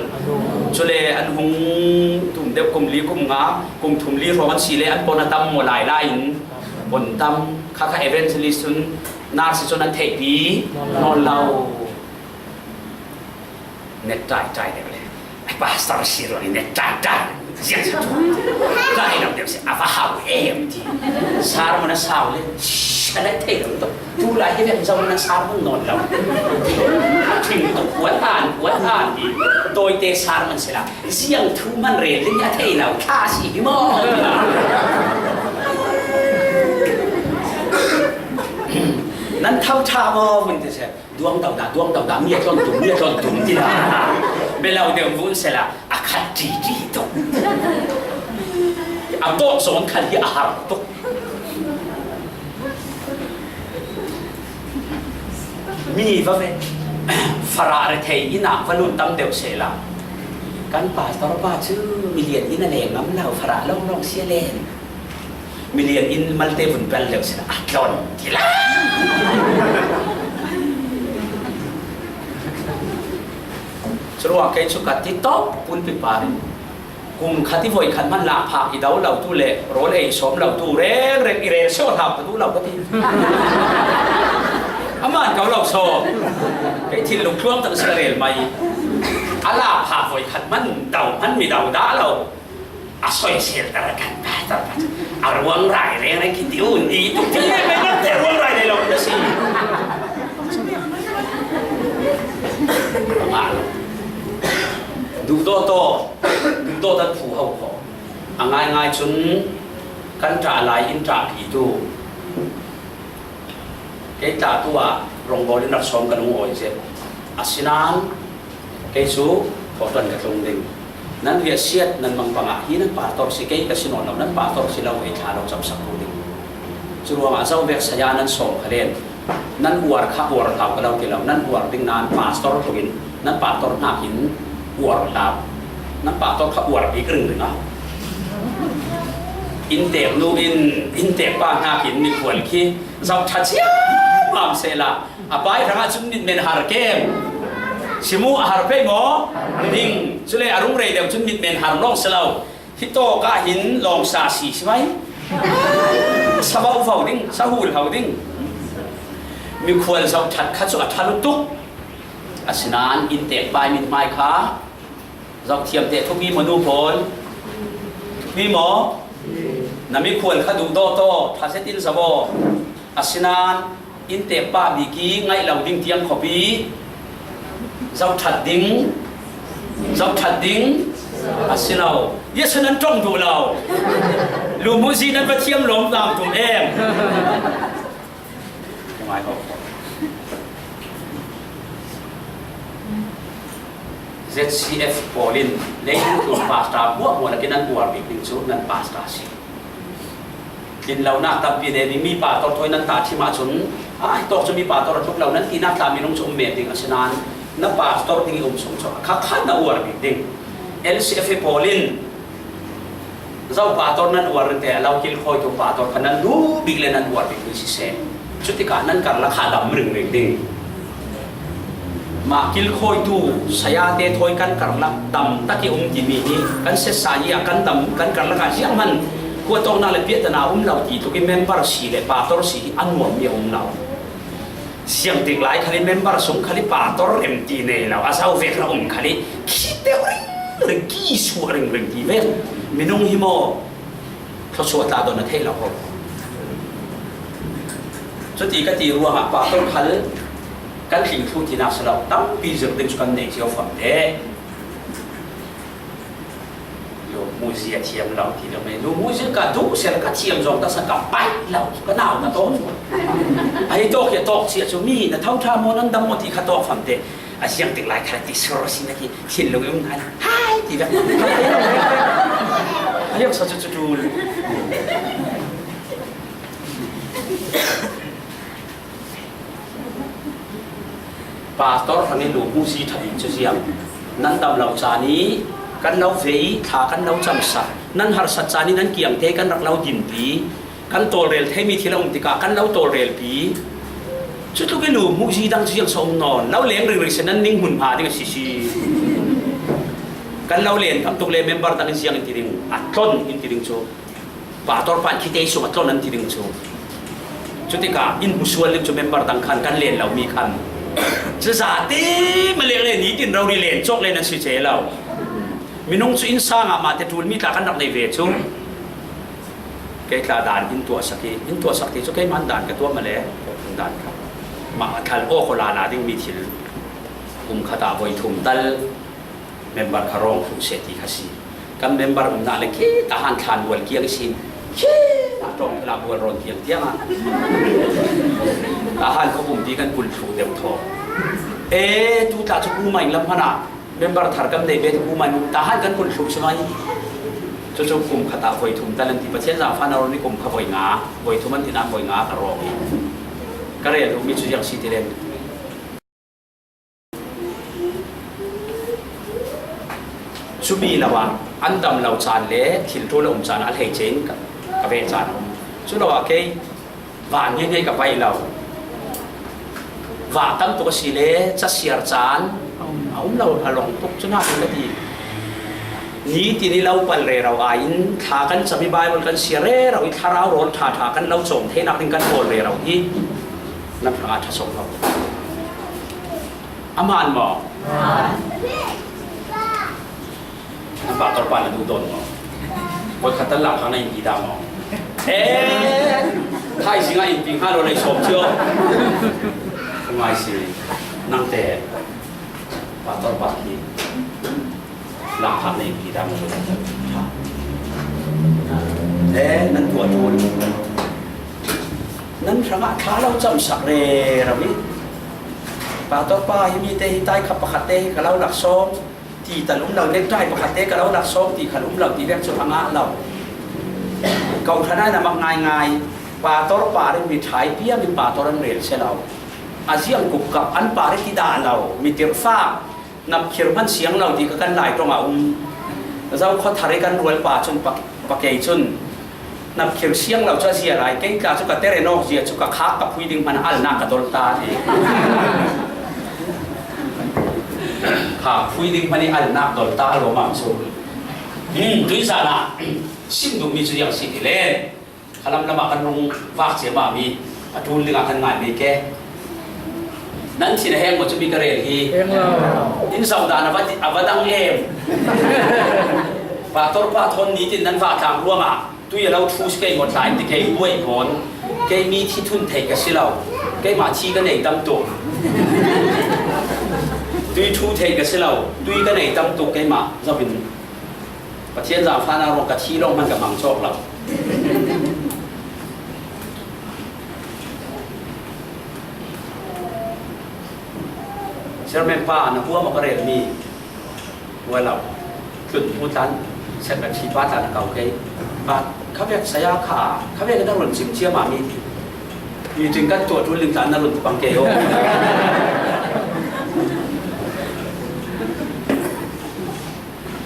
Cule an hung tum deuh kum li, kum nga, kum thum li hrawng an si le, an pon a tam maw lai lai in. Pon tam, kha kha evangelist cun, nurse cun an theihpi nawn lo. Net ṭai ṭai deuh le. Ai, pastor si ruang in net ṭai ṭai. Ziang si tu. Ṭai lo deuh si, a va hau em ti. Sermon a sau le, shh, a let thei lo tuk. Tu lai hi veng zo na sermon nawn lo. Thing tuk kuat an, kuat an ti. Tawite sermon si la. Ziang thu man rel ding a thei lo. Kha si hi maw? Nan tho ṭha maw? Vun ti se. Duang dau dah, duang dau dah, mi a tlawn tum, mi a tlawn tum ti dah. Bia lo deuh vun sela, a khat ṭi ṭi tuk. A tawh zawn khat hi a har tuk. Mi va ve, farah rethei inn ah va lut tam deuh sela. Kan pastor pa cu milian inn a leng ngam lo, farah lawng lawng si a leng. Milian inn malte vun pel deuh si a tlawn ti lai. Curuangah kei cu ka ti tawp pulpit par in kum khat i voi khat hman lak phak i do lo tu le rawl ei sawm lo tu reng reng i rel sio hlau ka duh lo ka ti. A man ko lo saw. Kei thinlung tluang tak si ka rel mai. A la pha voi khat man dau man mi dau dah lo. A soisel ta kan ta ta ta. A ruang rai reng reng ki tiu ni tu ti le mai na te ruang rai le lo na si. Ma lo. Du do to. Du do tan phu hau ko. A ngai ngai chun kan ta lai in ta pi tu. Kei tla tu a rongbawl in rak sawm ka lung awi zet. Asinan kei cu thawhtuan ka tlung ding. Nan riahsiat nan mang pangah hi nan pastor si, kei ka si nawn lo, nan pastor si lo, ei thla lo camsak tu ding. Cu ruangah zo vek saya nan sawm kha len. Nan uar kha uar hlau ka lo ti lo, nan uar ding nan pastor tungin, nan pastor hnakin uar hlau. Nan pastor kha uar bik ringring a. Inntek nu in, inntek pa hnakin mikhual khi zoh ṭha ciam ngam sehla, a pai hrangah cun mitmen har kem. Simu a har pei maw? Ding. Cule a rung rei deuh cun mitmen har lawng si lo. Hi tawk ah hin lawngsa si si mai. Sa vauvo ding, sa hul ho ding. Mikhual zoh ṭhat kha cu a ṭha lutuk. Asinan inntek pai mithmai kha zoh thiam te thupi maw nu pawl? Thupi maw? Na mikhual kha duh dawh taw, ṭha zetin zoh aw. Asinan inntek pa bik i ngaih lo ding tiang khawpi zoh ṭhat ding, zoh ṭhat ding a si lo. Yesu nan ṭong duh lo. Lumuzi nan va thiam lawm vang tum em. Ngai ho. Z C F pawl in leitung tlun pastor hmuahhmuah lakin an uar bik ding cu nan pastor si. Tlinlonak tampi nei ding mi pastor thawi nan ta thim ahcun, ah, hi tawk cu mi pastor a tluk lo nan tinak tla minung cu um men ding a si nain na pastor ding i um sung cu a kha khan na uar bik ding. L C F pawl in zo pastor nan uar rinte a lo kilkhawitu pastor kha nan duh bik le nan uar bik ding siseh. Cutikah nan karlak kha dam ringring ding. Mah kilkhawitu sayate thawi kan karlak dam tak i um timi hi kan sesa i a kan dam kan karlak ah zianghman khuatawknak le piahtana um lo ti tuk i member si le pastor si hi a nuammi a um lo. Siangtik lai khal i member sung khal i pastor rem ti nei lo a zo vek ra um khal i khi deuh ringring ki suah ringring ti vek minung hi maw? Thluachuah tla don a theih lo ko. Cuti ka ti ruangah pastor khal kan tling thluh tinak si lo, tampi zir ding cu kan nei cio fam te. Lu muzi a thiam lo ti lo mei. Lu muzi ka duh sel ka thiam zong ka sa ka paih lo cu ka nau na tawh cu. A hi tawk hi a tawk cia cu mi na tho ṭha maw nan dam maw ti kha tawk fam te. A siangtik lai kha ti sur si na ti. Thinlung i um hna, hai, ti vek. A hiang sa cu cu tul. Pastor hrang in lu hmuhsi ṭha ding cu ziang. Nan dam lo caan i kan lo vei, thla kan lo camsak. Nan harsat caan i nan kiangte kan rak lo dinpi. Kan tawlrel theimi thil a um tikah kan lo tawlrelpi. Cutluk i lu hmuhzi dang cu ziang so um nawn. Lo leng ringring si nan ning hmun hma ding a si si. Kan lo len tam tuk le member dang in ziang in ti ding, a tlon in ti ding cu. Pastor pan khitei sung a tlon an ti ding cu. Cutikah in hmusual ding cu member dang khan kan len lo mi khan. Cazate malek le nitin rori len cawk len an si ce lo. Minung cu inn sang ah mah te ṭulmi tla kan rak nei ve cu. Kei tla dan in tuahsak i, in tuahsak ti cu keimah dan ka tuah male, dan ka. Mah a thal awk aw lala ding mi thil kum khat ah voi thum tal member kha rawng thluh seh ti kha si. Kan member umnak le khi tahan thlan bual kiang i si. Khi a ṭawng thla bual rawn tiang tiang ah. Tahan kha pumpi kan pul thluh deuh thaw. E, tu tla cu kum a ing lam hmanh ah member thar kan nei ve tu kum a ing tahan kan pul thluh si mai. Cucu kum khat ah voi thum tal an ti, Pathian zaangfahnak rori kum kha voi nga, voi thum an ti nain voi nga ka rawk i ka rel duhmi cu ziang si ti len. Cumi lo ah an dam lo caan le thil ṭul a um caan ah a hleice in ka, ka ve caan a um. Cu lo ah kei vah ngeihngei ka paih lo. Vah tam tuk a si le casiar caan a um lo, a lawng tuk cu hna ka ti. Nitin i lo pal rero aiin thla kan cam i Baibal kan siar rero i thlarau rawl ṭhaṭha kan lo cawm theinak ding kan kawl rero hi. Nan hrangah ṭha sawm lo. A man maw? Na pastor pa na duh dawn maw? Voikhat tan langphak na inpi ta maw? Eh, thai zingah inpi hnga lo lei sawm cio. Ngai si, nangte pastor pa hi langphak na inpi ta maw? Eh, nan tuah ṭul. Nan hrangah ṭha lo camsak rero hi. Pastor pa hi mite hi tai kha pakhatte hi ka lo laksawng ti tal um lo, necktie pakhatte ka lo laksawng ti khan um lo ti vek chu a ngah lo. Kohhran ai na mak ngaingai. Pastor pa rin mithai piangin pastor an rel se lo. A ziang kup kap an pa rin ti dah lo. Mi tirhfak napkhir hman siang lo ti kha kan lai ṭawngah um. Zo khaw thar i kan rual pa chun pa, pa kei chun napkhir siang lo chu a zia lai, kei tla chu ka tere nawk zia chu ka khak ka phui ding hman a alnak ka dawl ta ti. Khak phui ding hman i alnak dawl ta lo mah chu. Hmm, tuizanah sim duhmi chu ziang si ti le. Khalam lamah kan rung vak cia mah mi a ṭul dingah kan ngai mai ke. Nan thin a heng maw chu mi ka rel hi. Heng lo. In zau dan a va, a va dang em. Pastor pa thawn nitin nan vak tlang ruangah tui a lo thu si kei maw tla in ti kei buai pawn. Kei mi thi thun thei ka si lo. Keimah thi ka nei tam tuk. Tui thu thei ka si lo. Tui ka nei tam tuk keimah zauhin. Pathian zaangfahna ruang ka thi lawng hman ka hmang cawk lo. Chairman pa, na hua maw ka rel mi? Hua lo. Tlun pu tlan, secretary pa tlan a kau kei. Pa, khavek saya kha, khavek na run chim cia mah mi. Meeting kan tuah ṭul ding tlan na run pang kei aw.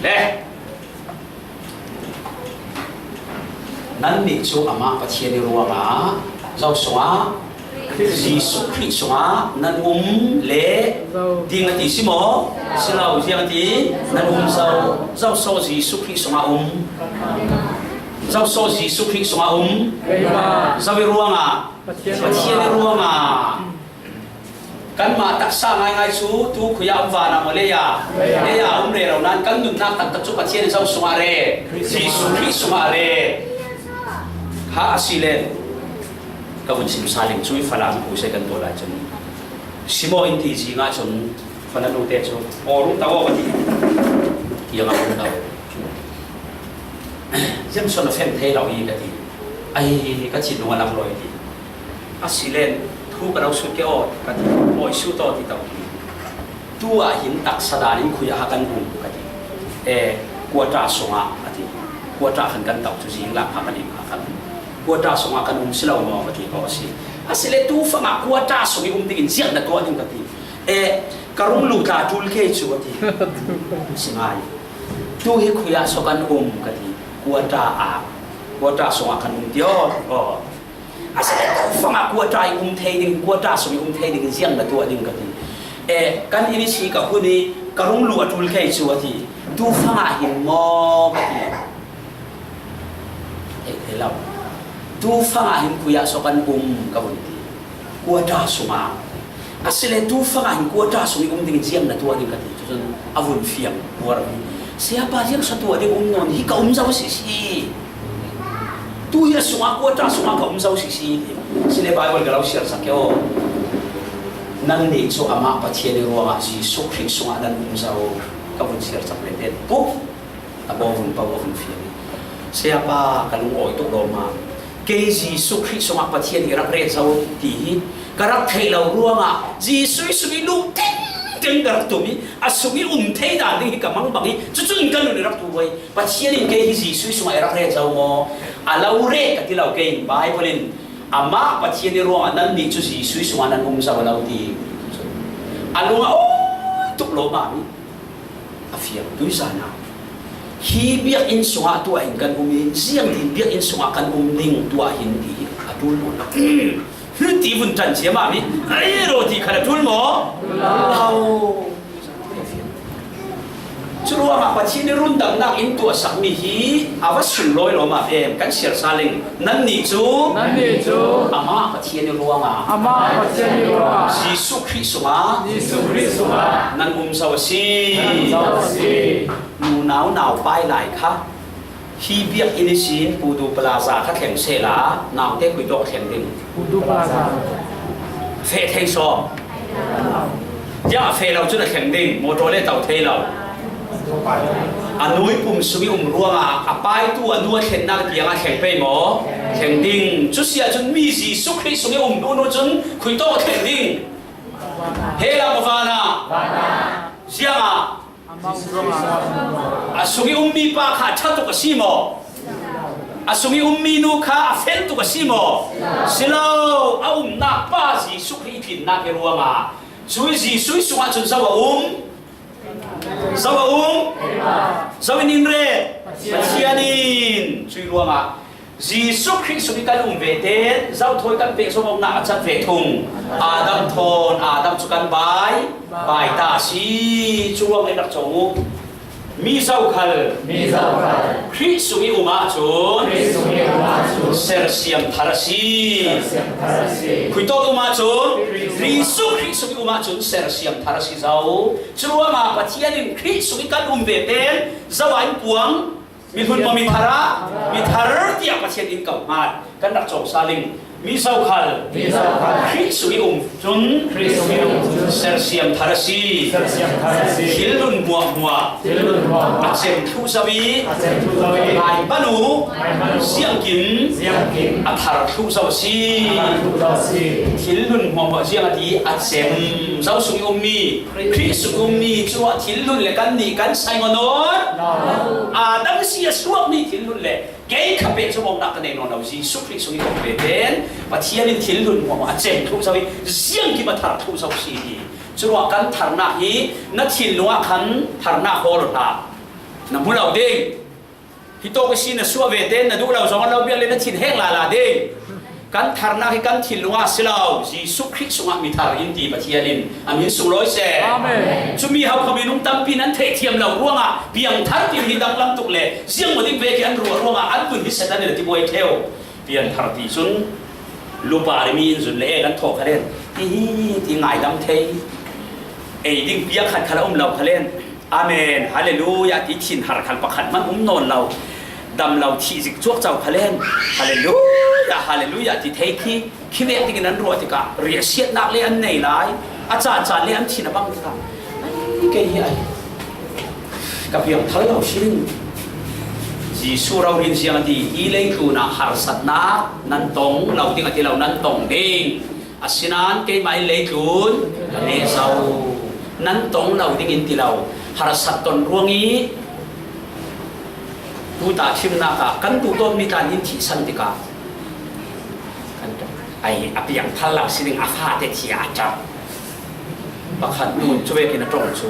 Le. Nannih chu amah Pathian i ruangah, zo sungah, Jesuh Khrih sungah nan um le ding a ti si maw? Si lo, ziang a ti, nan um zo. Zo saw Jesuh Khrih sungah um. Zo saw Jesuh Khrih sungah um. Zo i ruangah, Pathian i ruangah. Kanmah taksa ngaingai chu tu khuiah um vanah maw leia, leia um rero nan kan nunnak taktak chu Pathian in zo sungah re, Jesuh Khrih sungah re. Kha a si le ka vun simsa ling chu i fala mi pu se kan tuah lai chun Simon in ti zingah chun fala nute chu aw rung ta aw ka ti. Iang a rung ta aw. Jameson a feng thei lo hi ka ti. Ai ka chin lung a lak lawi ti. A si len thu ka lo sut ke aw ka ti, awi sut aw ti tau hi. Tu ah hin taksa dan in khui a ha kan um ka ti. E, quarter sungah a ti. Quarter khan kan tau chu zing lak kha kan in kha kan. Quarter sungah kan um si lo maw ka ti aw si. A si le tu fangah quarter sung i um dingin ziak na tuah ding ka ti. E, ka rung lu tla tul kei chu a ti. Si ngai. Tu hi khui ah saw kan um ka ti. Quarter ah. Quarter sungah kan um ti aw. Aw. A si le tu fangah quarter i um thei ding, quarter sung i um thei ding ziang na tuah ding ka ti. E, kan in i si ka hun i ka rung lu a tul kei chu a ti. Tu fangah hin maw ka ti. Thei thei lo. Tu fangah hin khui ah saw kan um ka vun ti. Quarter sungah. A si le tu fangah hin quarter sung i um ding ziang na tuah ding ka ti. Chu chun a vun fiang buar a vun. Siapa ziang saw tuah ding um nawn hi ka um zo si si. Tu hi a sungah quarter sungah ka um zo si si. Si le Bible ka lo siar sak ke aw. Nannih chu amah Pathian i ruangah Jesuh Khrih sungah nan um zo. Ka vun siar sak le pen. Puk. A baw vun paw a vun fiang. Siapa ka lungawi tuk lawm a. Kei Jesuh Khrih sungah Pathian i rak ret zo ti hi ka rak theih lo ruangah Jesuh i sung i luh tengteng ka rak tum i a sung i um thei dan ding hi ka mangbang i cucun ka nun i rak tuh i Pathian in kei hi Jesuh i sungah i rak ret zo maw? A lo ret ka ti lo kei in Bible in amah Pathian i ruangah nannih cu Jesuh i sungah nan um zo lo ti. A lungah awi tuk lawm a mi. A fiang tuizan ah hi biakinn sungah tuah in kan um i ziangtin biakinn sungah kan um ding tuah hin ti hi a tul maw? Hlu ti vun ṭan cia mah mi a ero ti khan a tul maw? Lo. Curuangah Pathian ih rundamnak in tuahsakmi hi a va sunlawi lawm ah em? Kan siar sa ling. Nannih cu, nannih cu amah Pathian ih ruangah, amah Pathian ih ruangah Jesuh Khrih sungah, Jesuh Khrih sungah nan um zo a si. Nan um zo a si. Nunau naupai lai kha hi biakinn ihsin Pudu Plaza kha thleng sehla, naute khuitawk thleng ding? Pudu Plaza. Feh thei sawm. Ziah feh lo cun a thleng ding, motor le to thei lo. A nu ih pum sung ih um ruangah a paitu a nu a thlennak tiangah thleng pei maw? Thleng ding. Cu si ahcun mi Jesuh Khrih sung ih um hnu hnu cun khuitawk a thleng ding. He lam a vanah. Ziangah? A sung ih ummi pa kha a ṭha tuk a si maw? A sung ih ummi nu kha a fel tuk a si maw? Si lo, a umnak pa Jesuh Khrih ih tlinnak ih ruangah. Cu Jesuh ih sungah cun zo a um? Zo a um? Zo in in ret? Pathian in. Cuih ruangah Jesuh Khrih sung ih kan um ve tein zothawi kan pek zongawknak a cat ve thung. Adam thawn Adam cu kan bai, bai ta a si. Cu ruang in rak cawng u. Mi zokhal, mi zokhal Khrih sung ih um ahcun, Khrih sung ih um ahcun sersiam thar a si. Sersiam thar a si. Khuitawk um ahcun, Khrih sung, Jesuh Khrih sung ih um ahcun sersiam thar a si zo. Curuangah Pathian in Khrih sung ih kan um ve tein zo ah in puang. Mi hlun maw, mi thar ah, mi thar tiah Pathian in ko hngat. Kan rak cawng sa ling. Mi zokhal, mi zokhal Khrih sung ih um cun, Khrih sung ih um cun sersiam thar a si. Sersiam thar a si. Thil hlun hmuahhmuah, thil hlun hmuahhmuah a cem thluh zo ih, a cem thluh zo ih, ngai hmanh u, ngai hmanh u, ziangkim, ziangkim a thar thluh zo a si. A thar thluh zo a si. Thil hlun hmuahhmuah ziang a ti, a cem zo sung ih ummi Khrih sung ummi cu ah thil hlun le kannih kan sai ngaw nawn. Adam si a suakmi thil hlun le kei kha pek cu awknak ka nei nawn lo. Jesuh Khrih sung ih ka um ve tein Pathian in thil hlun hmuahhmuah a cem thluh zo ih ziangkim a thar thluh zo si hi. Curuah kan tharnak hi na thinlung ah khan tharnak hawl hlah. Na hmu lo ding. Hitawk ihsin na suah ve tein na duh lo zong a lo biak le na thin heng lala ding. Kan tharnak hi kan thinlung ah a si lo, Jesuh Khrih sungah mi thar in ti Pathian in a min sunglawi seh. Amen. Cumi hauhkam minung tampi nan theihthiam lo ruangah piangthar ti hi danglam tuk le ziangmaw ding ve khi an ruah ruangah an vun hi Satan in a ti buai ṭheu. Pianthar ti cun lupa rimi in zun le e kan thawh kha len. Hihi ti ngaidam thei. Ei ding piak khat khal a um lo kha len. Amen. Hallelujah ti thinhar khal pakhat hmanh um nawn lo. Dam lo thih zik cuakco kha len. Hallelujah, hallelujah ti thei khi, khi vek dingin an ruah tikah riahsiatnak le an nei lai. A caan caan le an thin a bang tikah, ai, kei hi ai, ka piangthar lo si ding. Jesuh rori in ziang a ti, hi leitlun ah harsatnak nan tong lo ding a ti lo, nan tong ding. Asinain keimah in leitlun ka neh zo, nan tong lo dingin ti lo. Harsat ton ruang ih tuta thimnak ah kan duh tawnmi tla in thihsan tikah kan ṭap. Ai, a piangthar lo si ding, a fate thi a ṭap. Pakhat nun cu vekin a ṭong cu.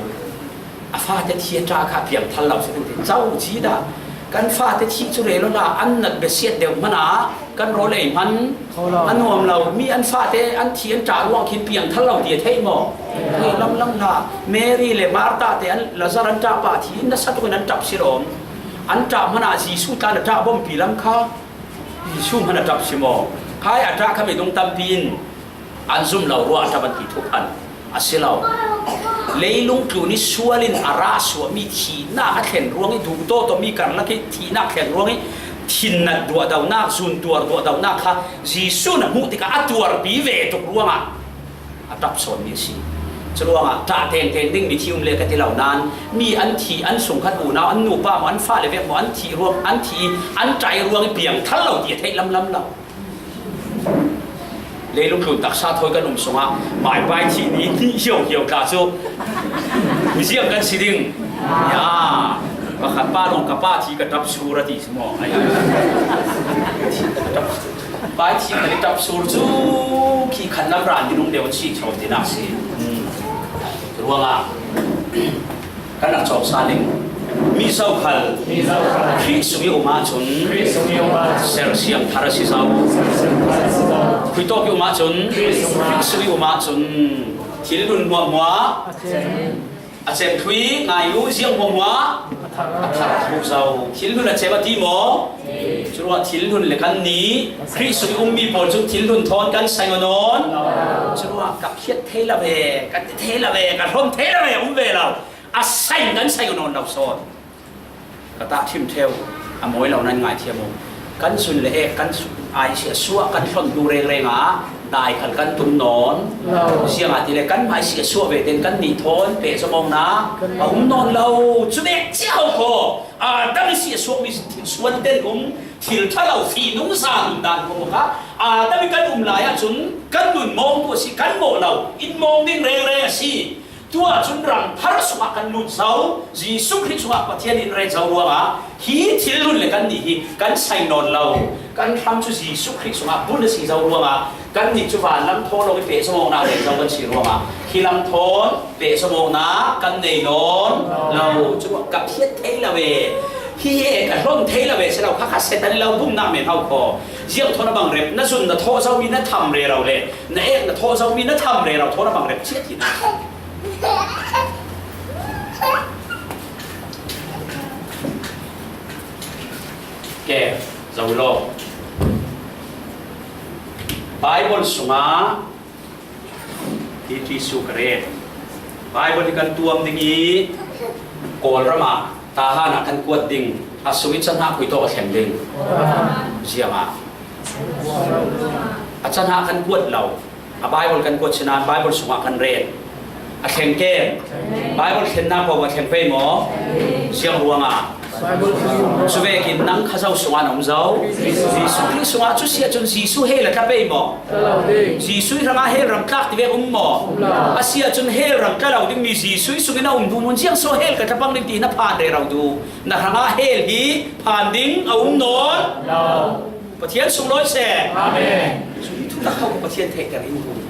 A fate thi a ṭah kha piangthar lo si ding ti. Coci dah kan fate thi cu rel awla an nat biasiat deuh hmanh ah kan rawl ei hmanh a nuam lo. Mi an fate an thi an ṭah ruang khin piangthar lo ti a theih maw? Theih lamlam hlah. Mary le Martha te an Lazar an ṭah pah thi in nasa tukin an ṭap si lawm. An ṭah hmanh ah Jesuh tla na ṭah bawmpi lam kha Jesuh hmanh a ṭap si maw? Khai a ṭah kha minung tampi in an zum lo ruah a ṭap an ti thuk an a si lo. Leilung tlun ih sual in a rah suahmi thihnak a thlen ruang ih duhtawtawmi karlak ih thihnak thlen ruang ih thinnat duahdonak, zuntuar duahdonak kha Jesuh na hmuh tikah a tuarpi ve tuk ruangah a ṭap sawnmi a si. Curuangah ṭah tengteng ding mithi um le ka ti lo nain mi an thih, an sungkhat unau, an nupa maw, an fale vek maw, an thih ruang, an thih ih an ṭah ih ruang ih piangthar lo ti a theih lamlam lo. Leilung tlun taksa thawi kan um sungah maipai thih ni hnih hiohio tla cu mi ziang kan si ding. Ya, pakhat pa lawng ka pa thi ka ṭap sur a ti si maw? Ai, ka ṭap, pai thi ka ṭap sur cu khi khan lam ral minung deuh an si chawn tinak si. Hmm. Ruangah kan rak cawk sa ning. Mi zokhal, mi zokhal Khrih sung ih um ahcun, Khrih sung ih um ahcun sersiam thar a si zo. Sersiam thar a si zo. Khuitawk ih um ahcun, Khrih sung, Khrih sung ih um ahcun thil hlun hmuahhmuah a cem, A cem thui ngai lu, ziang hmuahhmuah a thar a thu zo. Thil hlun a cem a ti maw? Curuangah thil hlun le kannih Khrih sung i ummi pawl cu thil hlun thawn kan sai ngawh nawn. Curuangah ka phiat thei lo ve, ka ti thei lo ve, ka hlon thei lo ve, a um ve lo. A sai kan sai ngawh nawn lo sawn. Ka tahṭhim ṭheu, a mawi lo nan ngaithiam u. Kan zun le ek, kan ai siahsuah, kan hlon hnu rengreng ah dai khal kan tum nawn. Lo. Ziangahtile kanmah i siahsuah ve tein kannih thawn pehzom awknak a um nawn lo. Cu nek cia ho khaw. Adam i siahsuahmi suan ten um, thil ṭha lo, fihnung za nundan khaw kha. Adam i kan um lai ahcun kan nun mawngtu a si, kan mawh lo, in mawng ding rengreng a si. Tuah cun rang thar sungah kan lut zo, Jesuh Khrih sungah Pathian in ret zo ruangah hi thil hlun le kannih hi kan sai nawn lo. Kan hram cu Jesuh Khrih sungah bun a si zo ruangah kannih cu vanlam thaw lawng i pehzom awknak ret zo kan si ruangah hi lam thawn pehzom awknak kan nei nawn lo. Cu ka phiat thei lo e, hi he ka hlon thei lo e, si lo kha kha Satan lo bumnak men ho khaw. Ziang thawn a bang rep, na zun na thawh zomi na tham rero le na ek na thawh zomi na tham rero thawn a bang rep chiat hi na. Ke, zo law. Baibal sungah hi Jesuh ka ret. Baibal hi kan tuam ding i Kawlram ah Tahan ah kan kuat ding, a sung i can hna khui tawk a thleng ding. Ziangah a can hna kan kuat lo. A Baibal kan kuat si nain Baibal sungah kan ret. A thleng kem? Baibal thlennak paoh a thleng pei maw? Ziang ruangah? Cu vekin nang kha zo sungah na um zo. Jesuh Khrih sungah cu si ahcun Jesuh hell a tla pei maw? Jesuh hrangah hell ram tlak ti vek um maw? A si ahcun hell ram tla lo dingmi Jesuh sungin a um duhmun ziang so hell ka tla pang ding ti na phan rero duh. Na hrangah hell hi phan ding a um nawn lo. Pathian sunglawi seh. Amen. Cun thutak ho Pathian theihter in hmu.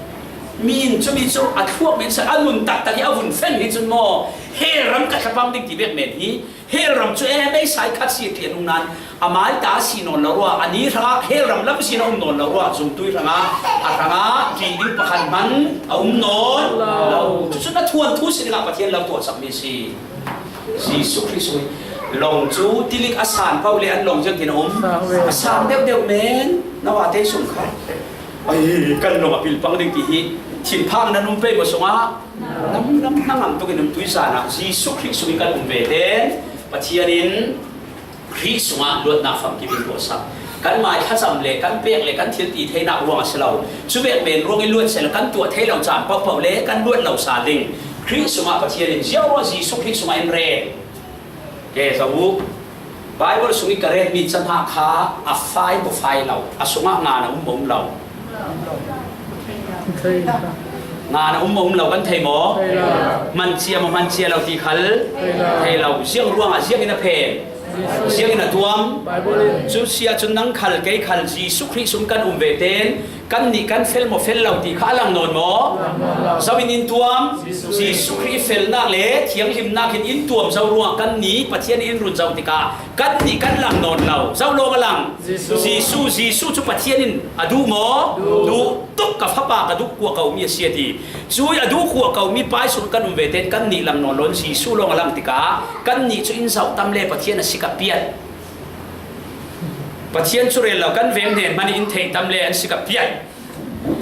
Mi in cumi cu a thluak men seh, a nun taktak hi a vun fen hi cun maw, hell ram ka thlapang ding ti vek men hi, hell ram cu e meisa i khat si a ṭian ung nain, a mai ta a si nawn lo ruah, a ni hrangah hell ram lam si na um nawn lo ruah, zumtu hrangah, a hrangah ṭih ding pakhat hman a um nawn lo. Cucu na thuanthu si dingah Pathian lo tuahcakmi a si. Jesuh Khrih sung i lawng cu tilik a san paoh le an lawng ziangtin a um. A sang deuhdeuh men, na vate sung kha. Ai, kan lawng a pil pang ding ti hi thinphang nan um pei maw sungah? Nam, nam, hnangam tukin um tuizan ah Jesuh Khrih sung i kan um ve tein Pathian in Khrih sungah luatnak famkim in tuahsak. Kan mai thlacam le kan pek le kan thil ti theinak ruang a si lo. Cu vek men ruang in luat seh le kan tuah thei lo caan paohpaoh le kan luat lo sal ding. Khrih sungah Pathian in ziau ruang Jesuh Khrih sungah in ret. Ke zo uh. Baibal sung i ka retmi cahnak kha a fai maw fai lo, a sungah ngan a um maw um lo? Ngan a um maw um lo kan thei maw? Hman cia maw hman cia lo ti khal thei lo. Ziang ruangah ziangin a phen? Ziangin a tuam? Cu si ahcun nang khal, kei khal, Jesuh Khrih sung kan um ve tein kannih kan fel maw fel lo ti kha a lang nawn maw? Zo in in tuam? Jesuh Khrih felnak le thianghlimnak in in tuam zo ruang kannih Pathian in in run zo tikah kannih kan lang nawn lo. Zo lawng a lang. Jesuh, Jesuh cu Pathian in a duh maw? Duh. Duh tuk, ka fapa ka duh kuah komi a si a ti. Cui a duh kuah komi pa sung kan um ve tein kannih lang nawn lo in Jesuh lawng a lang tikah kannih cu in zoh tam le Pathian a si ka piat. Pathian cu rel lo, kan veng hnen hmanh in theih tam le an si ka piat.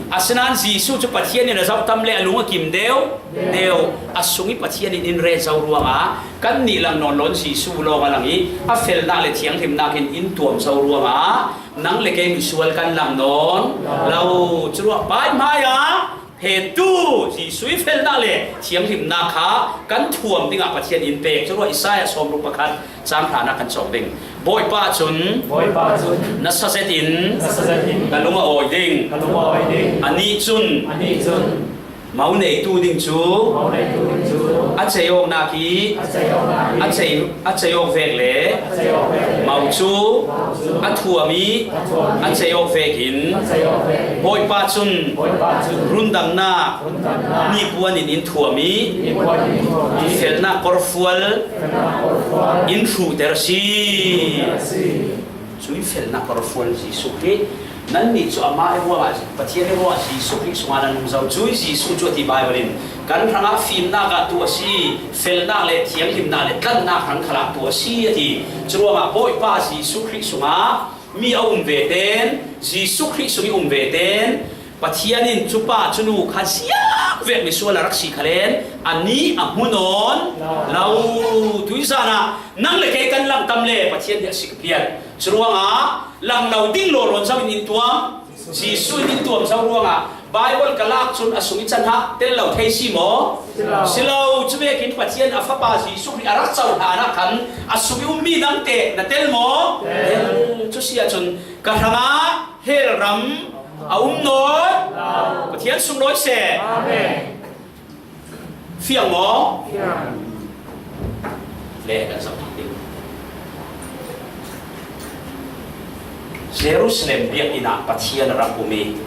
Asinain Jesuh cu Pathian in a zoh tam le a lung a kim deuh deuh. A sung i Pathian in in ret zo ruangah kannih lang nawn lo in Jesuh lawng a lang i a felnak le thianghlimnak in in tuam zo ruangah nang le kei misual kan lang nawn lo. Curuah pai hmai ah Hnetu Jesuh i felnak le thianghlimnak kha kan thuam dingah Pathian in pek. Curuah Isaiah sawmruk pakhat cang hranak kan cawng ding. Bawipa cun, Bawipa cun, na sa zetin, na sa zetin, ka lung a awi ding. Ka lung a awi ding. Anih cun, anih cun, mo neitu ding cu, mo neitu ding cu, a cei awknak i, a cei awknak i, a cei a cei awk vek le mo cu a thuam i a cei awk vekin Bawipa cun rundamnak nipuan in in thuam i felnak porfual in hruhter a si. Cui felnak porfual Jesuh hi Nannih cu amah i ruangah, Pathian i ruangah Jesuh Khrih sungah nan um zo. Cuih Jesuh cu a ti Baibal in, kan hrangah fimnak ah tuah a si, felnak le thianghlimnak le tlanhnak hrang khalah tuah a si, a ti. Curuangah Bawipa Jesuh Khrih sungah mi a um ve ten, Jesuh Khrih sung i um ve ten, Pathian in cu pa cu nu kha ziangvek misual a rak si khalen, anih a hmu nawn lo. Tuizan ah nang le kei kan langh tam le Pathian hi a si ka pian. Curuangah langh lo ding lawlawn zo in in tuam. Jesuh in in tuam zo ruangah Baibal ka lak cun a sung i can hah tel lo thei si maw? Si lo. Si lo. Cuvekin Pathian a Fapa Jesuh Khrih a rak cohlan ah khan a sung i ummi nangte na tel maw? Tel. Cu si ahcun ka hrangah hell ram a um nawn. Pathian sunglawi seh. Amen. Fiang maw? Fiang. Le kan zoh ding. Jerusalem biakinn ah Pathian a rak um i,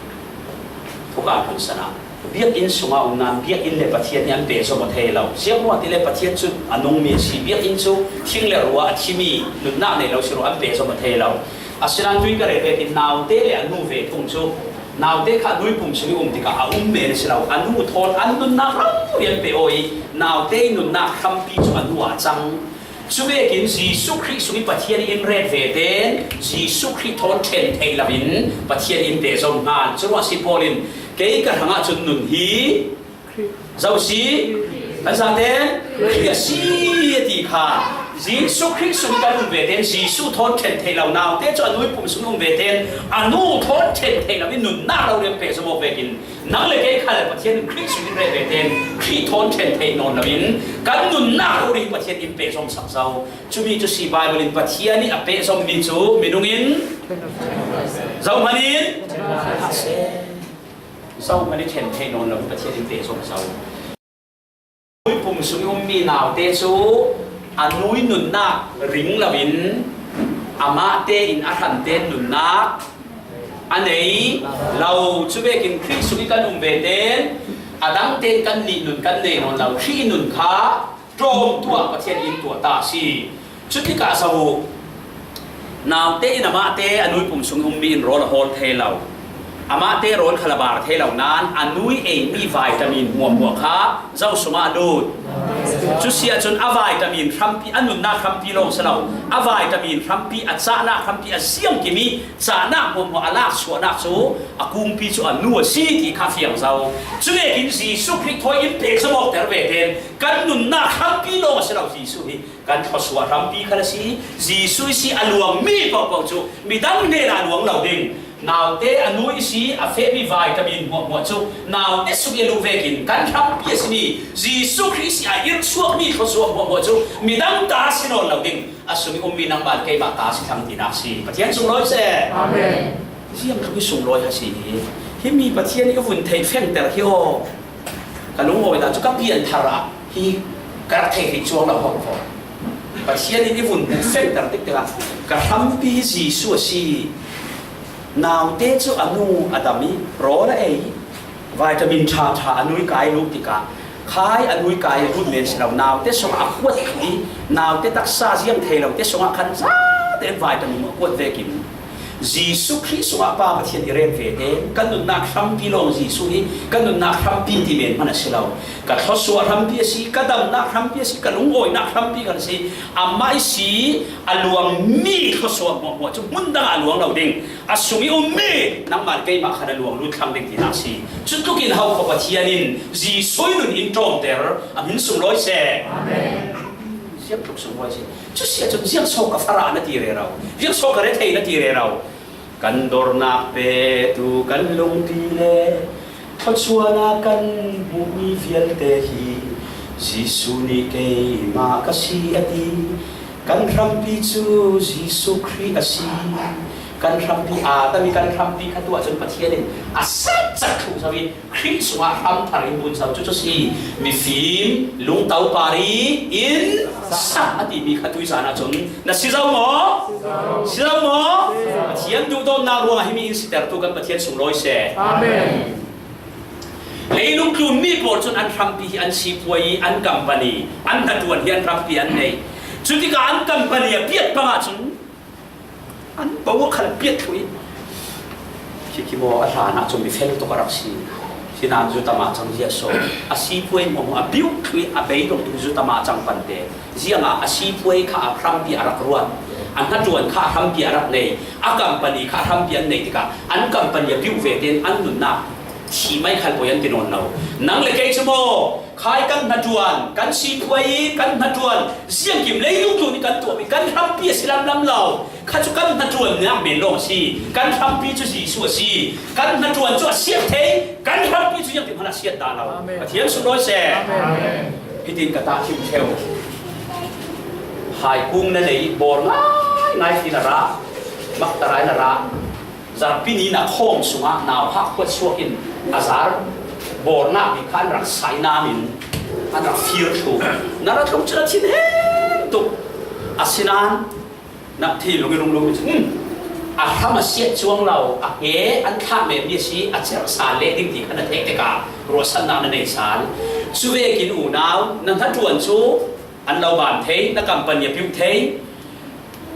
thukam hun san ah, biakinn sungah um nain biakinn le Pathian hi an pehzom aw thei lo. Ziangruangah ti le Pathian cu a nungmi a si. Biakinn cu thing le rua a thimi nunnak nei lo si ruangah an pehzom aw thei lo. Asinain tui ka rel vekin naute le a nu ve thung cu, naute kha a nu i pum sung i um tikah a um men a si lo. A nu thawn an nunnak rori an pe aw i, naute i nunnak hrampi cu a nu ah a cang. Cuvekin Jesuh Khrih sung i Pathian i in ret ve ten Jesuh Khrih thawn ṭhen theih lo in Pathian in pehzom hna. Curuangah si Paul in, kei ka hrangah cun nun hi zo si, kan zaten Khrih a si, a ti kha. Jesuh Khrih sung kan um ve ten Jesuh thawn ṭhen theih lo, naute cu a nu i pum sung um ve ten a nu thawn ṭhen theih lo in nunnak rori an pehzom awk vekin nang le kei kha le Pathian in Khrih sung in ret ve ten Khrih thawn ṭhen theih nawn lo in kan nunnak rori Pathian in pehzom sak zo. Cumi cu si Baibal in Pathian i a pehzommi cu minung in zohman in Zohman i ṭhen thei nawn lo, Pathian in pehzom zo. Nu i pum sung i ummi naute cu a nu i nunnak ring loin amah tein a hran ten nunnak a nei lo. Cuvekin Khrih sung i kan um ve ten a dang tein kannih nun kan nei nawn lo. Khrih i nun kha ṭawmtu ah Pathian in tuah ta a si. Cutikah zoh uh, naute in amahte a nu i pum sung i ummi in rawl a hawl thei lo. Amahte rawl khal a bar thei lo nain a nu i eimi vitamin hmuahhmuah kha zo sungah a lut. Cu si ahcun a vitamin hrampi, a nunnak hrampi lawng si lo, a vitamin hrampi, a cahnak hrampi, a ziangkim i cahnak hmuahhmuah a lak suahnak cu a kungpi cu a nu a si ti kha fiang zo. Cuvekin Jesuh Khrih thawi in pehzom awkter ve ten kan nunnak hrampi lawng a si lo, Jesuh hi kan thluasuah hrampi khan a si. Jesuh i si a luangmi paohpaoh cu midang hnenah a luang lo ding. Naute a nu i si a fehmi vitamin hmuahhmuah cu naute sung i luh vekin kan hrampi a simi Jesuh Khrih si a irhsuakmi thluasuah hmuahhmuah cu midang ta a si nawn lo ding. A sung i ummi nangmah le keimah ta a si thlang tinak si. Pathian sunglawi seh. Amen. Ziangtluk i sunglawi a si hi. Himi Pathian i vun theih fengter hi aw. Ka lungawi dah cu ka pianthar ah hi ka rak thei hrih cuang lo hong ko. Pathian in i vun hmuh fengter tiktikah ka hrampi Jesuh a si. Naute cu a nu a dam i rawl a ei. Vitamin ṭha ṭha a nu i kai luh tikah khai a nu i kai a lut men si lo. Naute sungah a kuat i naute taksa ziang thei lo te sungah khan zaten vitamin a kuat vekin Jesuh Khrih sungah Pa Pathian i ret ve tein kan nunnak hrampi lawng Jesuh hi kan nunnak hrampi ti men hman a si lo. Ka thluasuah hrampi a si, ka damnak hrampi a si, ka lungawinak hrampi kan si. Amah i si a luangmi thluasuah hmuahhmuah cu hmun dangah a luang lo ding. A sung i ummi nangmah le keimah khan a luang lut thlang ding tinak si. Cutluk in hau kho Pathian in Jesuh i nun in ṭawmter a hmin sunglawi seh. Amen. Ziangtluk sunglawi seh. Cu si ahcun ziangso ka farah na ti rero, ziangso ka rethei na ti rero. Kan dornak petu kan lungṭi le thluachuan ah kan hmuhmi vialte hi Jesuh nih keimah ka si a ti. Kan hrampi cu Jesuh Khrih a si. Kan hrampi aa tami kan hrampi kha tuah cun Pathian in a sat cak thluh zo i Khrih sungah hram thar in bun zo. Cucu si mifim lungto pari in sak a timi kha tui zan ahcun na si zo maw? Si zo maw? Pathian duhdawtnak ruangah himi in sitertu kan Pathian sunglawi seh. Amen. Leilung tlunmi pawl cun an hrampi hi an sipuai i an company, an hnaṭuan hi an hrampi an nei. Cutikah an company a piat pang ahcun an bo a khal a piat thluh i Khi khi maw a hlan ah cun mi fel tuk a rak si. Sinan zu tama cang ziah so. A sipuai maw a biu thui a beidong tu zu tama cang pante. Zianga a sipuai kha a hrampi a rak ruat. A hnaṭuan kha a hrampi a rak nei. A company kha a hrampi an nei tikah an company a biu ve tein an nunnak thi mai khal poi an ti nawn lo. Nang le kei cu maw? Khai kan hnaṭuan, kan sipuai i kan hnaṭuan, ziangkim leilung tlun i kan tuahmi, kan hrampi a si lamlam lo. Kha cu kan hnaṭuannak men lawng a si. Kan hrampi cu Jesuh a si. Kan hnaṭuan cu a siat thei, kan hrampi cu ziangkim hmanh a siat dah lo. Amen. Pathian sunglawi seh. Amen. Hitin ka tahṭhim ṭheu. Hai kung na nei, bawr ngaingai in a ra, maktarai na ra. Zarhpi ni na khawm sungah nauhak khuat suak in a zar bawrnak bik kha an rak sai nam in an rak fir thlu. Na ra tlung cun a thin hem tuk. Asinain na thei lung i rung lung cun, um, a hram a siat cuang lo, a he an thlak menmi a si, a cerh sal leh ding ti kha na theih tikah ruahsannak na nei sal. Cuvekin unau, na hnaṭuan cu an lo ban thei, na company a piuh thei,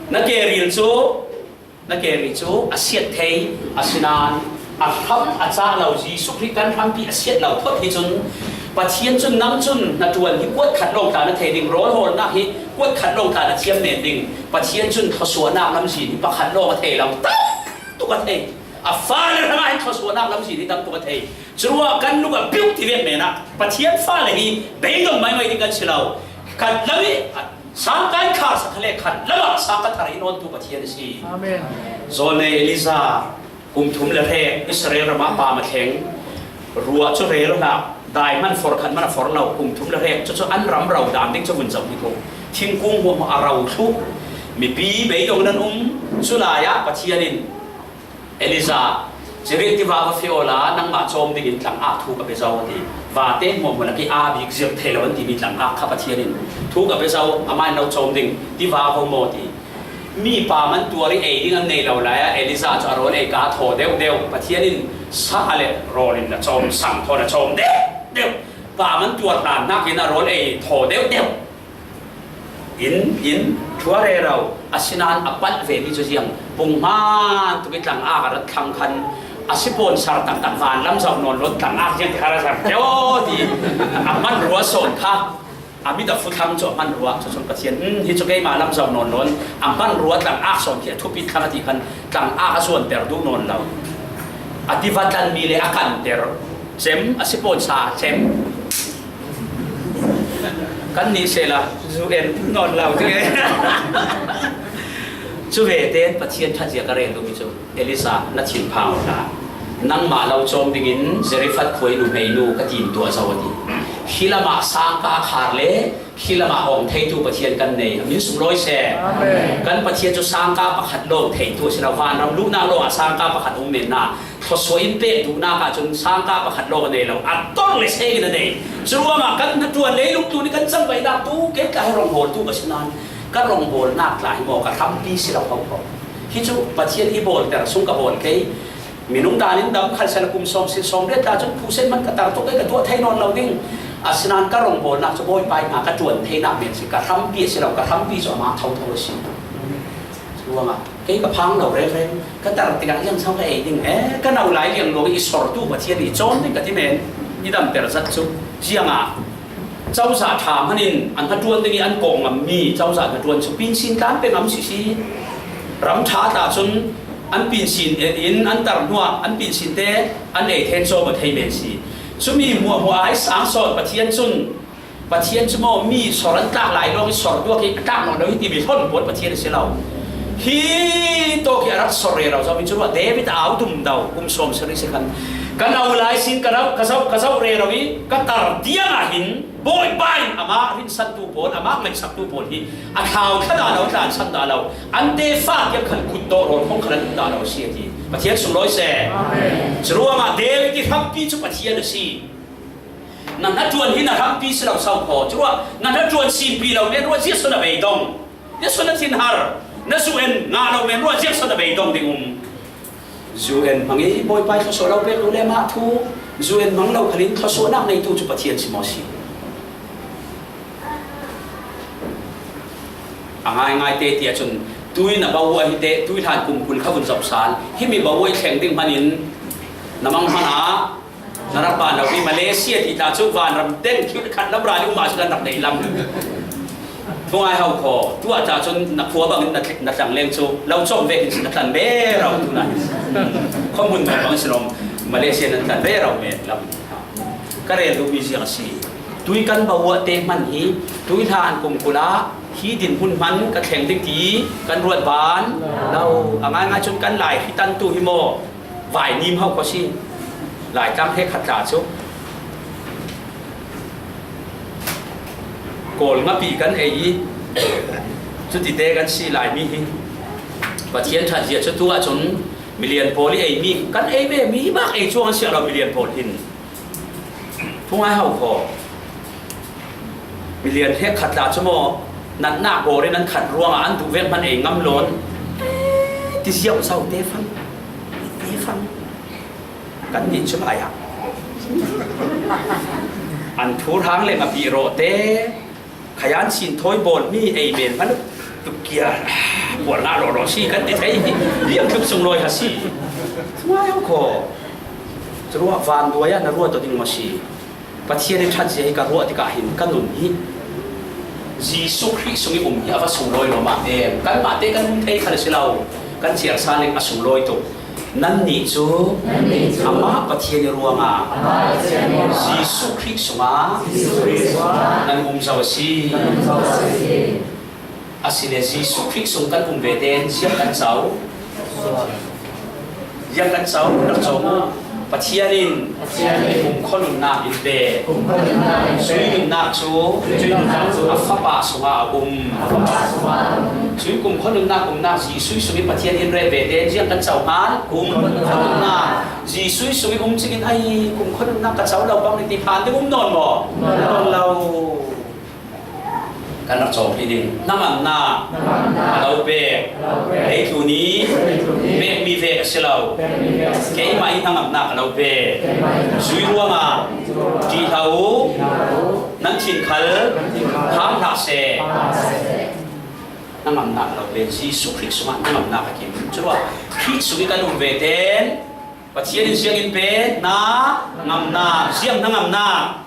na ke ril cu Na ke rih cu a siat thei, asinain a hram a cah lo Jesuh Khrih kan hrampi a siat lo phawt hi cun Pathian cun nang cun hnaṭuan hi kuat khat lawng tla na thei ding, rawl hawlnak hi kuat khat lawng tla na thiam men ding. Pathian cun thluasuahnak lamzin hi pakhat lawng a thei lo, tam tuk a thei. A fale hrangah hin thluasuahnak lamzin hi tam tuk a thei. Curuah kan lung a piuk ti vek men ah Pathian fale hi beidong maimai ding kan si lo. Khat lam i sangkai khar sak le khat lam ah sangka thar i nawntu Pathian a si. Amen. Zawlnei Elijah kum thum le hrek Israel ram ah pam a thleng. Ruah cu rel hlah, dai hman for khat hman a for lo, kum thum le hrek. Cucu an ram ro dan ding cu vun zoh hi ko. Thingkung hmuahhmuah a ro thluh. Mipi beidong nan um. Cu lai ah Pathian in Elijah, "Cirit tiva va feh awla nangmah cawm dingin tlangak thu ka pe zo," a ti. Vate hmuahhmuah lak i aa bik zirh thei lo an timi tlangak kha Pathian in, "Thu ka pe zo, amah in lo cawm ding, tiva ko maw," a ti. Mi pam an tuar i ei ding an nei lo lai ah Elijah cu a rawl ei ka thaw deuh deuh. Pathian in sa le rawl in na cawm, sang thaw na cawm deuh deuh. Pam an tuar hlan hnakin a rawl ei thaw deuh deuh. In, in, thluahrero, asinain a palh vemi cu ziang, pung hmaan tuk i tlangak a rat thlang khan, a si pawn sar taktak van lam zoh nawn lo, tlangak ziang ti kha ra ser teo ti, a hmanrua sawn kha, a mit a fu thlang cu a hmanrua, cucun Pathian, "Um, hi cu keimah lam zoh nawn lo, a hmanrua tlangak sawn khi a thupi thlang," a ti khan, tlangak a zuanter duh nawn lo. A tiva tlanmi le a kanter, cem, a si pawn sa, cem. Kan nih sehla, zu en nawn lo ti nge. Cu ve tein Pathian ṭhatzia ka rel duhmi cu, Elijah, na thinphang awla nangmah lo cawm dingin Zarephath khua i nuhmei nu ka timtuah zo, a ti. Khi lamah sangka a khar le khi lamah awng theitu Pathian kan nei, a min sunglawi seh. Amen. Kan Pathian cu sangka pakhat lawng theitu a si lo, vanram luhnak lawng ah sangka pakhat um men hna. Thluasuah in pek duhnak ah cun sangka pakhat lawng a nei lo, a tong le seng in a nei. Curuangah kan hnaṭuan leilung tlun i kan cangvaihnak tu, kei tla hi ronghawltu ka si nain ka ronghawlnak tla hi maw ka hrampi si lo hauhau. Hi cu Pathian i bawlter sung ka bawl kei. Minung dan in dam khalsel kum sawm sin sawm riat tla cun phusen man ka tar tuk i ka tuah thei nawn lo ding. Asinain ka rongbawlnak cu Bawipa i hna ka ṭuan theinak men si, ka hrampi a si lo, ka hrampi cu amah thotho a si. Curuangah kei ka phang lo rengreng, ka tar tikah ziang so ka ei ding, eh, ka no lai liang lawng i sortu Pathian i cawm ding ka ti men, i damter zat cu ziangah Cozah ṭha hmanh in an hnaṭuan ding i an kawh ngammi cozah hnaṭuan cu pinsin tlan pe ngam sisi. Ram ṭha tla cun an pinsin in an tar hnuah an pinsin te an ei then cawm a thei men si. Cumi hmuahhmuah ai sang sawn Pathian cun, Pathian cu maw mi sor an tlak lai lawng i sor duak i a tlak nawn lo hi timi hlon pawl Pathian a si lo. Hi tawk i a rak sor rero zomi cu ruah David a au dum do kum sawm sari si khan ka no lai sin ka zoh, ka zoh, ka zoh rero i ka tar tiang ah hin Bawipa in amah rinsantu pawl, amah ngaihsaktu pawl hi a thlau thla dah lo, tlansan dah lo, an tefa tiang khan kut dawh rawl kong khan an um dah lo a si a ti. Pathian sunglawi seh. Amen. Curuangah David i hrampi cu Pathian a si. Na hnaṭuan hi na hrampi si lo so khaw. Curuah na hnaṭuan simpi lo men ruah ziahsun a bei dong. Ziahsun a thinhar. Na zu en ngah lo men ruah ziahsun a bei dong ding um. Zu en hmang i Bawipa i thluasuah lo pek lo le mah thu, zu en hmang lo khalin thluasuahnak neitu cu Pathian si maw si? A ngaingai te ti ahcun Tui na bawah hi teh, tui hlan kum kul kha vun zop sal. Himi bawah i thleng ding hmanin na mang hmana na rak ban lo hi. Malaysia ti ta cu vanram teng thil khat lam ral i um ah cu kan rak nei lam. Thungai hau kho, tuah ta cun na khua bangin na tl-, na tlang leng cu lo cawm vekin si na tlan ve ro tu lai. Khuahmun bang si rom, Malaysia nan tlan ve ro men lam. Ka rel duhmi ziang a si. Tui kan bawah te hman hi, tui hlan kum kul ah hi dinhmun hman ka thleng ding ti kan ruat ban lo. A ngaingai cun kan Lai hritantu hi maw? Vainim hau kho si. Laitlang he khat tla cu Kawl ngapi kan ei i, cuti te kan si Laimi hi. Pathian ṭhat zia cu tu ahcun milian pawl i eimi kan ei ve, mi bak ei cuang an siah lo milian pawl hin. Thungai hau kho. Milian he khat tla cu maw, natnak bawr in an khat ruangah an duh vek hman ei ngam lawn. Ti ziau zau te fang, te fang. Kan nih cu lai ah an thu rang le ngapi rawh te. Khayan sin thawi bawl mi ei men hmanh tuk kia buar ngah rawh rawh si kan ti thei hi. Liam tluk sunglawi ha si. Thungai hau kho. Curuah vanduai ah na ruat aw ding maw si? Pathian i ṭhat zia hi ka ruah tikah hin ka nun hi. Jesuh Khrih sung i um hi a va sunglawi lo mah te. Kanmah te kan um thei khal a si lo. Kan ciar sa ning a sunglawi tuk. Nannih cu amah Pathian i ruangah Jesuh Khrih sungah nan um zo a si. Asile Jesuh Khrih sung kan um ve tein ziang kan co. Ziang kan co, rak co mu. Pathian in kumkhua nunnak in pe. Cuih nunnak cu a Fapa sungah a um. Cuih kumkhua nunnak umnak Jesuh sung in Pathian in reh ve tein ziang kan co hngal. Kumkhua nunnak Jesuh sung in um cingin ai kumkhua nunnak ka co lo bang ni ti phan ding um nawn maw? Nawn lo. Kan rak cawk hlei ding. Hnangamnak a lo pek. Leitlun i pekmi vek a si lo. Keimah i hnangamnak a lo pek. Zui ruangah ṭih hlah u. Nan thin khal phang hlah seh. Hnangamnak a lo pek. Jesuh Khrih sungah hnangamnak a kim. Curuah Khrih sung i kan um ve tein Pathian in ziang in pek hnangamnak, ziang hnangamnak.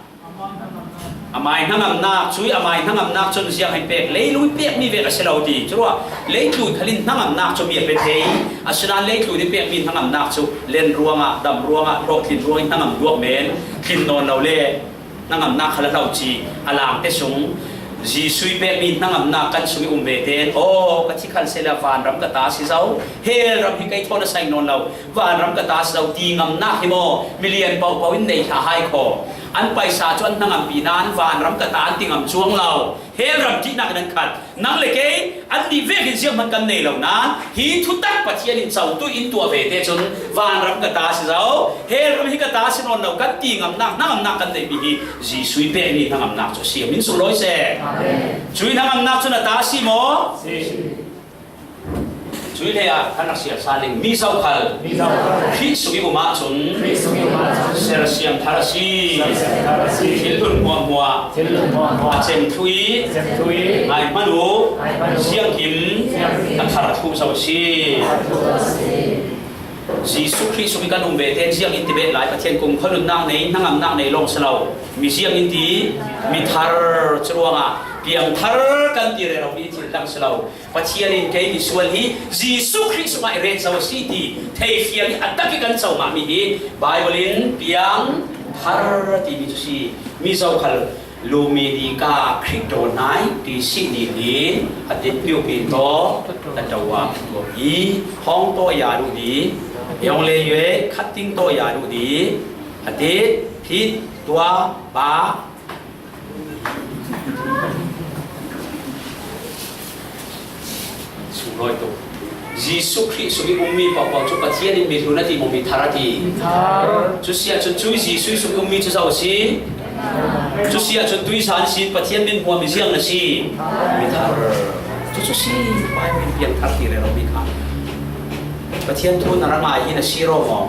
Amai hnangamnak, cui amai hnangamnak cun ziang in pek, leilung i pekmi vek a si lo ti. Curuah leitlun khal in hnangamnak cu mi a pe thei. Asinain leitlun i pekmi hnangamnak cu len ruangah, dam ruangah, hlawhtlin ruangin hnangam duak men, tlin nawn lo le hnangamnak khal a hlo ci a lang te sung Jesuh i pekmi hnangamnak kan sung i um ve tein, aw, ka thi khan seh le vanram ka ta a si zo, hell ram hi kei thawn a saing nawn lo. Vanram ka ta a si lo ti ngamnak hi maw? Milian pohpoh in nei hlah hai kho. An paisa cu an hnangampi nain vanram ka ta an ti ngam cuang lo. Hell ram ṭihnak in an khat. Nang le kei annih vek in zianghman kan nei lo nain hi thutak Pathian in cotu in tuah ve te cun vanram ka ta a si zo. Hell ram hi ka ta a si nawn lo kan ti ngamnak, hnangamnak kan neihmi hi Jesuh i pekmi hnangamnak cu a si. Min sunglawi seh. Amen. Cui hnangamnak cu na ta a si maw? Si. Cui hlei ah kan rak siar sa ning. Mi zokhal Khrih sung i um ahcun sersiam thar a si. Thil hlun hmuahhmuah a cem thlu i ngaihman uh, ziangkim a thar thluh zo a si. Jesuh Khrih sung i kan um ve tein ziang in ti bet lai, Pathian kumkhua nunnak nei, hnangamnak nei lawng si lo. Mi ziang in ti, mi thar, curuangah piangthar kan ti rero mi thil dang si lo. Pathian in kei misual hi Jesuh Khrih sungah i ret zo a si ti theifiang i a tak i kan co ngahmi hi Baibal in piang thar timi cu si. Mi zokhal Lumini ka Khrih daw nai ti si ni hi a dit piupi taw a do a tuak hi hong taw ya duh di yong le yue khat ting taw ya duh di a dit phit tua ba Sunglawi tuk. Jesuh Khrih sung i ummi pohpoh cu Pathian in mi hlun a ti maw, mi thar a ti? Mi thar. Cu si ahcun cui Jesuh sung i ummi cu zo a si? Cu si ahcun tuihsan sin Pathian min hmuahmi ziang na si? Mi thar. Cu cu si, Baibal in piang thar ti rero mi kha. Pathian thu na ra ngai hi na si raw maw?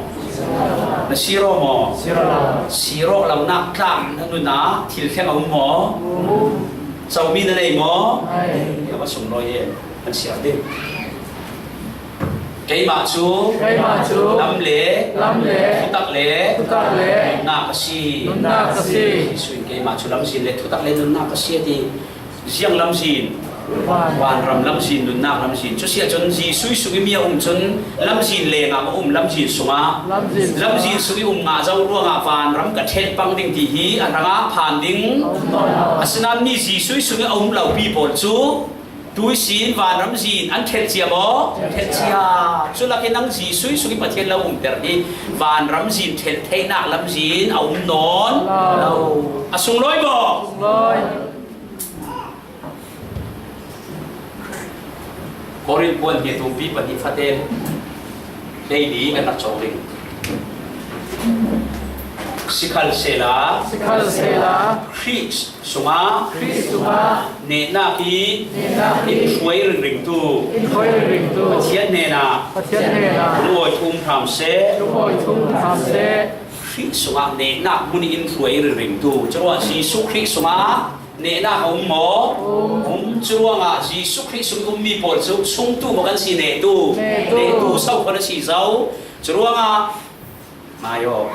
Na si raw maw? Si raw lo. Si rawh lonak tlang na nun ah thil thleng a um maw? Um. Comi na nei maw? Ei. Tiah va sunglawi e. An siar ding. Keimah cu, keimah cu lam le, lam le, thutak le, thutak le, nunnak ka si. Nunnak ka si. Jesuh in keimah cu lamzin le thutak le nunnak ka si a ti. Ziang lamzin? Van. Vanram lamzin, nunnak lamzin. Cu si ahcun Jesuh sung i mi a um cun lamzin lengah a um, lamzin sungah, lamzin sungah, lamzin sung i um ngah zo ruangah vanram ka ṭhet pang ding ti hi a hrangah phan ding. Asinain mi Jesuh sung i a um lopi pawl cu tu ihsin vanram zin an ṭhelh cia maw? Ṭhelh cia. Cu lak i nang Jesuh sung i Pathian lo umter hi vanram zin ṭhelh theihnak lamzin a um nawn lo. A sunglawi maw? Sunglawi. Korin puan hnih tumpi pahnih fate hleili kan rak cawk ding. Sikhalsehla, sikhalsehla, Khrih sungah, Khrih sungah, nehnak hi, nehnak hi, in hruai ringringtu, in hruai ringringtu, Pathian hnenah, Pathian hnenah, lungawi thum hram seh, lungawi thum hram seh. Khrih sungah nehnak hmun in hruai ringringtu, curuangah Jesuh Khrih sungah nehnak a um maw? Um. Um. Curuangah Jesuh Khrih sung ummi pawl cu sungtu maw kan si, nehtu? Nehtu. Nehtu so khaw na si zo. Curuangah, ngai aw,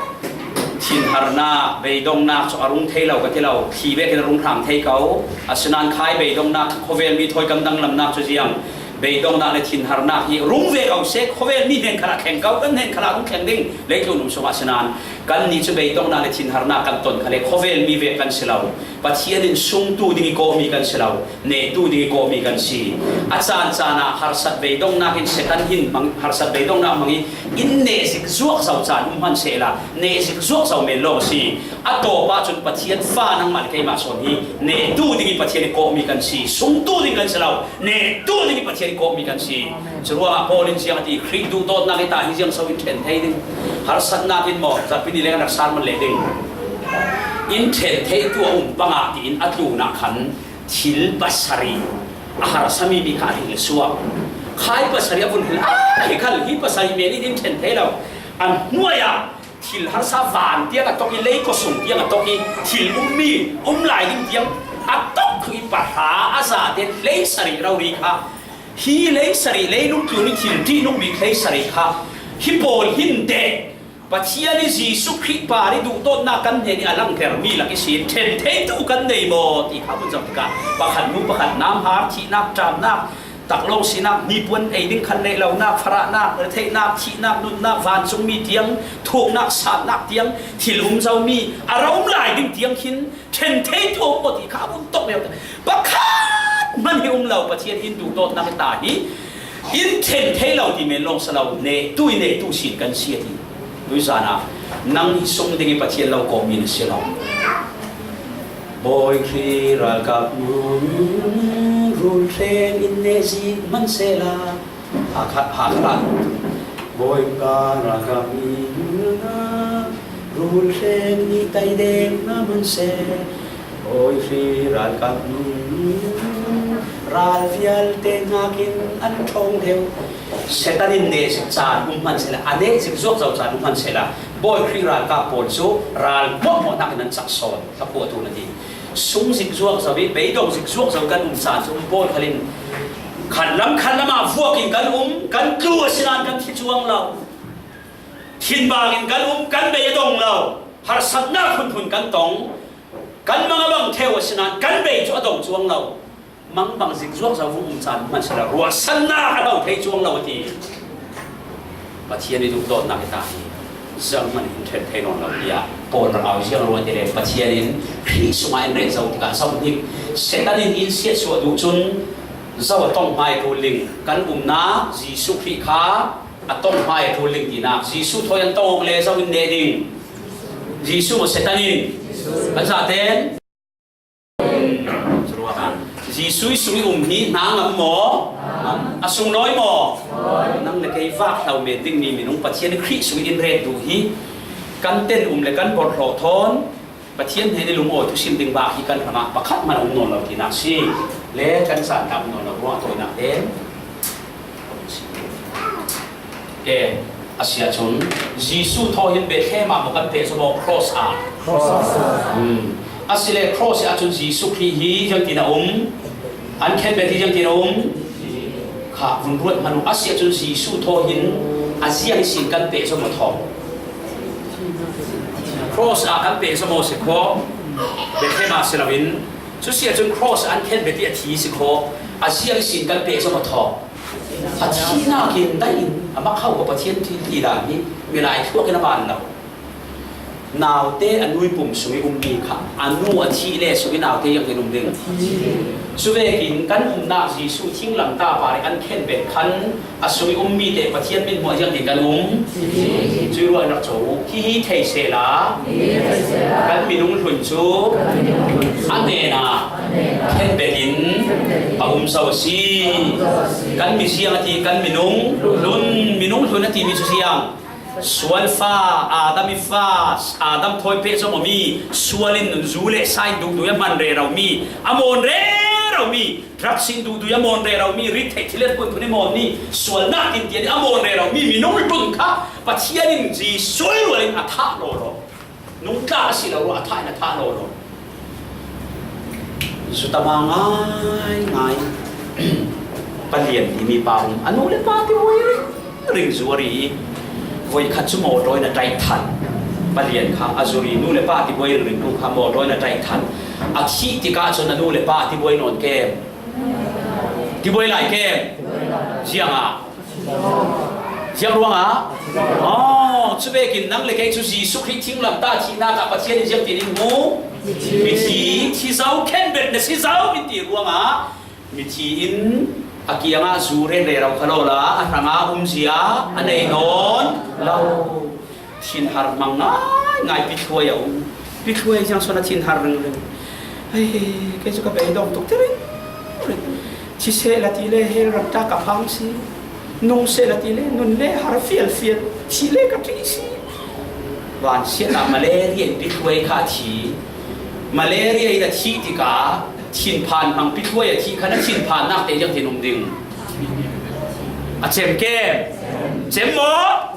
thinharnak, beidongnak cu a rung thei lo ka ti lo, thli vekin a rung hram thei ko. Asinain khai beidongnak, khuavel mi thawi kan danglamnak cu ziang, beidongnak le thinharnak hi rung ve ko seh, khuavel mi hnen khalah thleng ko, kan hnen khalah rung thleng ding, leitlun um sungah asinain kannih cu beidongnak le thinharnak kan ton khal le khuavel mi vek kan si lo. Pathian in sungtu ding i kawhmi kan si lo, nehtu ding i kawhmi kan si. A caan caan ah harsat beidongnak in Satan hin hmang, harsat beidongnak hmang i in neh zik zuak zo caan um hmanh sehla, neh zik zuak zo men lawng a si. A tawp ahcun Pathian fa nangmah le keimah sawn hi nehtu ding i Pathian i kawhmi kan si, sungtu ding kan si lo, nehtu ding i Pathian i kawhmi kan si. Curuangah Paul in ziang a ti, Khrih duhdawtnak i ta hi ziang so in ṭhen thei ding? Harsatnak in maw, zarhpi ni le kan rak sermon leh ding. In ṭhen theitu a um pangah tiin a tlunah khan thil pasarih a harsami mi kha a hring le suak. Khai pasarih a vun hrilh, a hi khal hi pasarih men in in ṭhen thei lo. A hnuai ah thil harsa van tiang a tok i, leikaw sung tiang a tok i, thil ummi, um lai ding tiang a tok i pahra a zate hleisarih rori kha, hi hleisarih leilung tlun i thil ṭihnung bik hleisarih kha, hi pawl hin teh Pathian i Jesuh Khrih par i duhdawtnak kan hnen i a langhtermi lak ihsin ṭhen theitu kan nei maw ti kha vun zoh tikah pakhat hnu pakhat namhar, thihnak, ṭamnak, taklawng sinak, hnipuan ei ding khan leh lonak, farahnak, retheihnak, thihnak, nunnak, vancungmi tiang, thuknak, sannak tiang, thil um zomi a ra um lai ding tiang khin ṭhen theitu a um maw ti kha a vun tawk lio. Pakhat hmanh hi um lo, Pathian in duhdawtnak i ta hi in ṭhen thei lo ti men lawng si lo, nehtu i nehtu sin kan si a ti. Tuizan ah nang hi sung ding i Pathian lo kawhmi na si lo. Bawi Khrih ralkap nun rul hreng in neh zik hmanh sehla, Hakha, Hakha. Bawipa ralkap nun rul hreng ni taideng na hmanh seh. Bawi Khrih ralkap nun ral vialte hnakin an ṭhawng deuh. Satan in neh zik caan um hmanh sehla, a neh zik zuak zo caan um hmanh sehla, Bawi Khrih ralkap pawl cu ral hmuahhmuah hnakin an cak sawn, a phuahtu na ti. Sung zik zuak zo i beidong zik zuak zo kan um caan cu um pawl khal in khatlam khatlam ah vuak in kan um, kan tlu asinain kan thi cuang lo. Thinbang in kan um, kan bei a dong lo. Harsatnak phunphun kan tong, kan mang a bang ṭheu asinain kan bei cu a dong cuang lo. Mangbang zik zuak zo vung um caan hmanh sehla ruahsannak a lo thei cuang lo a ti. Pathian i duhdawtnak i ta hi zohhmanh in ṭhen thei nawn lo tiah Paul rak au ziang ruang ti le Pathian in Khrih sungah in ret zo tikah zohhnik Satan in in siatsuah duh cun zo a tong hmai a ṭul ling, kan umnak Jesuh Khrih kha a tong hmai a ṭul ling tinak, Jesuh thawi an tong awk le zo in neh ding. Jesuh maw Satan in? Kan zaten Jesuh sung i um hi hna ngam maw? A sunglawi maw? Nang le kei vak hlo men dingmi minung Pathian Khrih sung in ret duh hi kan ten um le kan borhhlawh thawn Pathian hnen i lungawi thusim ding bak hi kan hrangah pakhat hmanh a um nawn lo tinak si. Le kan caan tak um nawn lo ruah tawinak te. E, a si ahcun Jesuh thaw hin Bethlehem ah maw kan pehzom aw, cross ah? Cross ah. Hmm. A si le cross ahcun Jesuh Khrih hi ziangtin a um? An khenbet hi ziangtin a um? ah vun ruat hman uh a si ahcun Jesuh thaw hin a ziang ihsin kan pehzom aw thaw. Cross ah kan pehzom aw si khaw, Bethlehem ah si loin, cu si ahcun cross ah an khenbet i a thi si khaw, a ziang ihsin kan pehzom aw thaw. A thihnak in daih in a mak hau kha Pathian thil ti dan hi milai thluak in a ban lo. Naute a nu i pum sung i ummi kha a nu a thih le sung i naute ziangtin um ding. Cuvekin kan umnak Jesuh thinglamtah par i an khenbet khan a sung i ummi te Pathian min hmuah ziangtin kan um. Cuih ruah in rak co u. Hihi thei sehla kan minung hlun cu a hnen ah khenbet in a um zo a si. Kan mi ziang a ti, kan minung hlun, minung hlun a timi cu ziang. Sualfa, Adam i fa, Adam thawi pehzom awmi, sual in zu le sa in duhdui a hman rero mi, a mawn rero mi, drugs in duhdui a mawn rero mi, rit theih thil le phunphun i mawn mi, sualnak in tian in a mawn rero mi, minung hlun kha Pathian in Jesuh rual in a thah lawlaw. Nungtla a si lo ruah a thah in a thah lawlaw. Zutama ngaingai palian timi pa um a nu le pa ti voi ringring zuari i voikhat cu mawtaw in a ṭaih than. Palian kha a zuri nu le pa ti voi ringring tu kha mawtaw in a ṭaih than. A thih tikah cun a nu le pa ti voi nawn kem. Ti voi lai kem. Ziangah? Ziang ruangah? Oh, cuvekin nang le kei cu Jesuh Khrih thinglamtah thihnak ah Pathian in ziangtin in hmu? Mithi, thi zo, khenbet na si zo, in ti ruangah mithi in a kiangah zu ren rero kha lo la, a hrangah umzia a nei nawn lo. Thinhar hmang ngaingai pithluai a um. Pithluai ziang suan a thinhar ringring. Hei, kei cu ka beidawng tuk ti ringring. Thi sehla ti le hell ram ta ka phang si. Nung sehla ti le nun le har fialfial. Thi le ka ṭih si. Vansiatnak malaria in pithluai kha a thi. Malaria in a thih tikah thinphan hmang pithluai a thih khan a thinphannak te ziangtin um ding. A cem kem? Cem maw?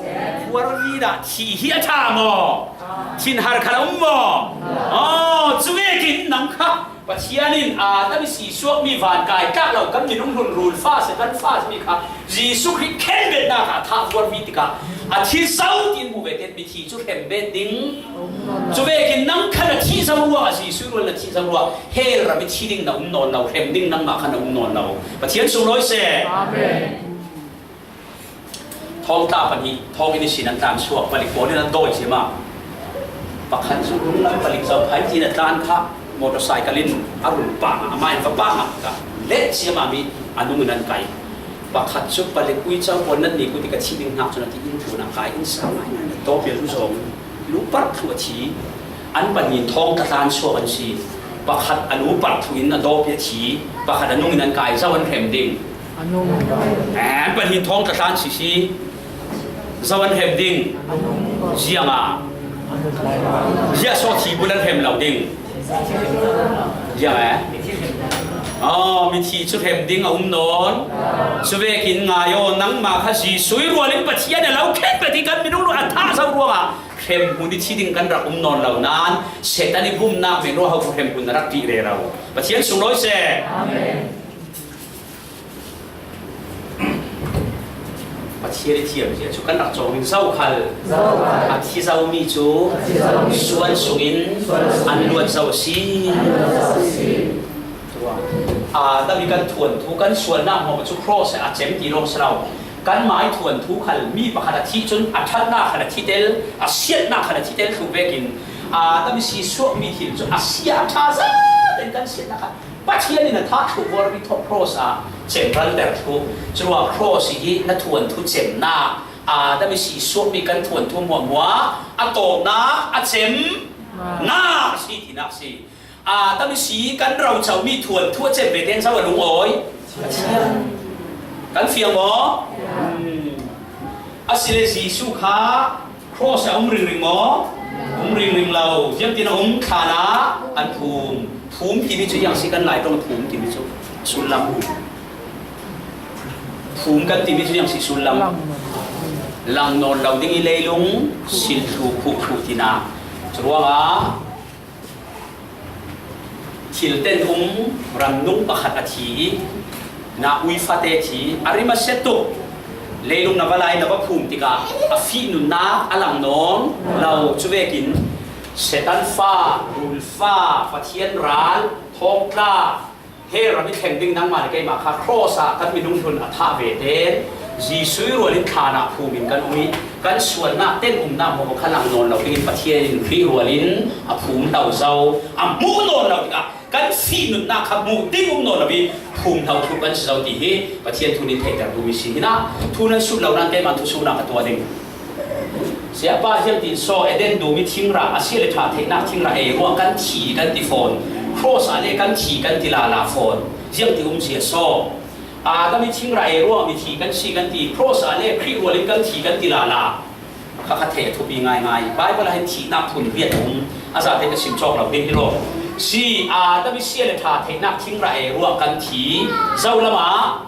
Khuarvi dah thih hi a ṭha maw? Thinhar khan a um maw? Aw, cuvekin nang kha Pathian in Adam i si suakmi van kai tlak lo kan minung hlun rul fa si, kan fa simi kha Jesuh Khrih khenbetnak ah a thah khuarvi tikah a thi zo tiin hmu ve tein mithi cu hrem bet ding. Cuvekin nang khan a thih zo ruangah, Jesuh rual na thih zo ruangah hell ram i thi ding na um nawn lo, hrem ding nangmah khan na um nawn lo. Pathian sunglawi seh. Amen. Thawngtla pahnih, thawng in ihsin an tlan suak, palik pawl in an dawi ciamah. Pakhat cu nunglam palik zo phai tiin a tlan kha, motorcycle in a run pah, amah in va pah, ka let ciamah mi a nung in an kai. Pakhat cu palik uico pawl nan nik uh ti ka thih ding hnak cu na ti in tlun a kai in sa ngai ngai na tawp i a lu zawng. Lu parh thluh a thi. An pahnih thawngtla tlan suak an si. Pakhat a lu parh thluh in a dawp i a thi. Pakhat a nung in an kai zo an hrem ding. A nung. Eh, an pahnih thawngtla tlan si si. Zo an hrem ding. A nung. Ziangah. Ziah sawh thi bul an hrem lo ding. Ziang eh? Oh, mithi cu hrem ding a um nawn. Cuvekin ngai aw, nangmah kha Jesuh i rual in Pathian a lo khenbet i kan minung lu a thah zo ruangah hremhmun i thi ding kan rak um nawn lo nain Satan i bumnak men ruah ho cu hremhmun a rak ṭih rero. Pathian sunglawi seh. Amen. Pathian i thiam zia cu kan rak cawng ding zo khal. Zo khal. A thi zomi cu a thi zomi cu sual sungin sual sungin an luat zo a si. An luat zo a si. Tua. Adam i kan thuanthu, kan sualnak hmawm cu cross ah a cem ti lawng si lo. Kanmah i thuanthu khal mi pakhat a thih cun a ṭhatnak khal a thi tel, a siatnak khal a thi tel thluh vekin Adam i si suakmi thil cu a sia ṭha zat in kan siatnak khal Pathian in a thah thluh buarmi thawk cross ah cem ralter thluh. Curuang cross hi na thuanthu cemnak, Adam i si suakmi kan thuanthu hmuahhmuah a tawpnak a cemnak a si tinak a si. Adam i si kan rocomi thuanthu a cem ve tein zo a lungawi? Pathian. Kan fiang maw? Hmm. Asile Jesuh kha cross ah a um ringring maw? Um ringring lo. Ziangtin a um? Thlan ah an phum. Phum timi cu ziang si kan Lai ṭong phum timi cu sullam. Phum kan timi cu ziang si sullam. Lang nawn lo ding i leilung sil thlu, khuh thlu tinak. Curuangah thil ten um ramnung pakhat a thi i Na uifate thi a rim a se tuk, leilung na va lai na va phum tikah a fih nunnak a lang nawn lo. Cuvekin Satan fa, rulfa, Pathian ral, thawngtla, he ram i thleng ding nangmah le keimah kha cross ah kan minung hlun a thah ve ten Jesuh i rualin thlan ah phum in kan um i kan sualnak ten umnak maw kha lang nawn lo dingin Pathian in Khrih rualin a phum lo zo, a hmuh nawn lo tikah kan fih nunnak kha hmuh ding um nawn lo i phum hlo thuk kan si zo ti hi Pathian thu nin theihter dum i si hinah thu nan sut lo nan keimah thu suknak ka tuah ding. Siapa hiang tin saw Eden dum i thingrah a sia le ṭha theihnak thingrah ei ruang kan thi kan ti fawn. Cross ah le kan thi kan ti lala fawn. Ziang ti um zia saw Adam i thingrah ei ruang mi thi kan si kan ti, cross ah le Khrih rualin kan thi kan ti lala. Kha kha thei a thupi ngaingai. Bible ah hin thihnak phun riat a um. A zate ka sim cawk lo ding hi lo. Si Adam i sia le ṭha theihnak thingrah ei ruang kan thi. Zo lamah,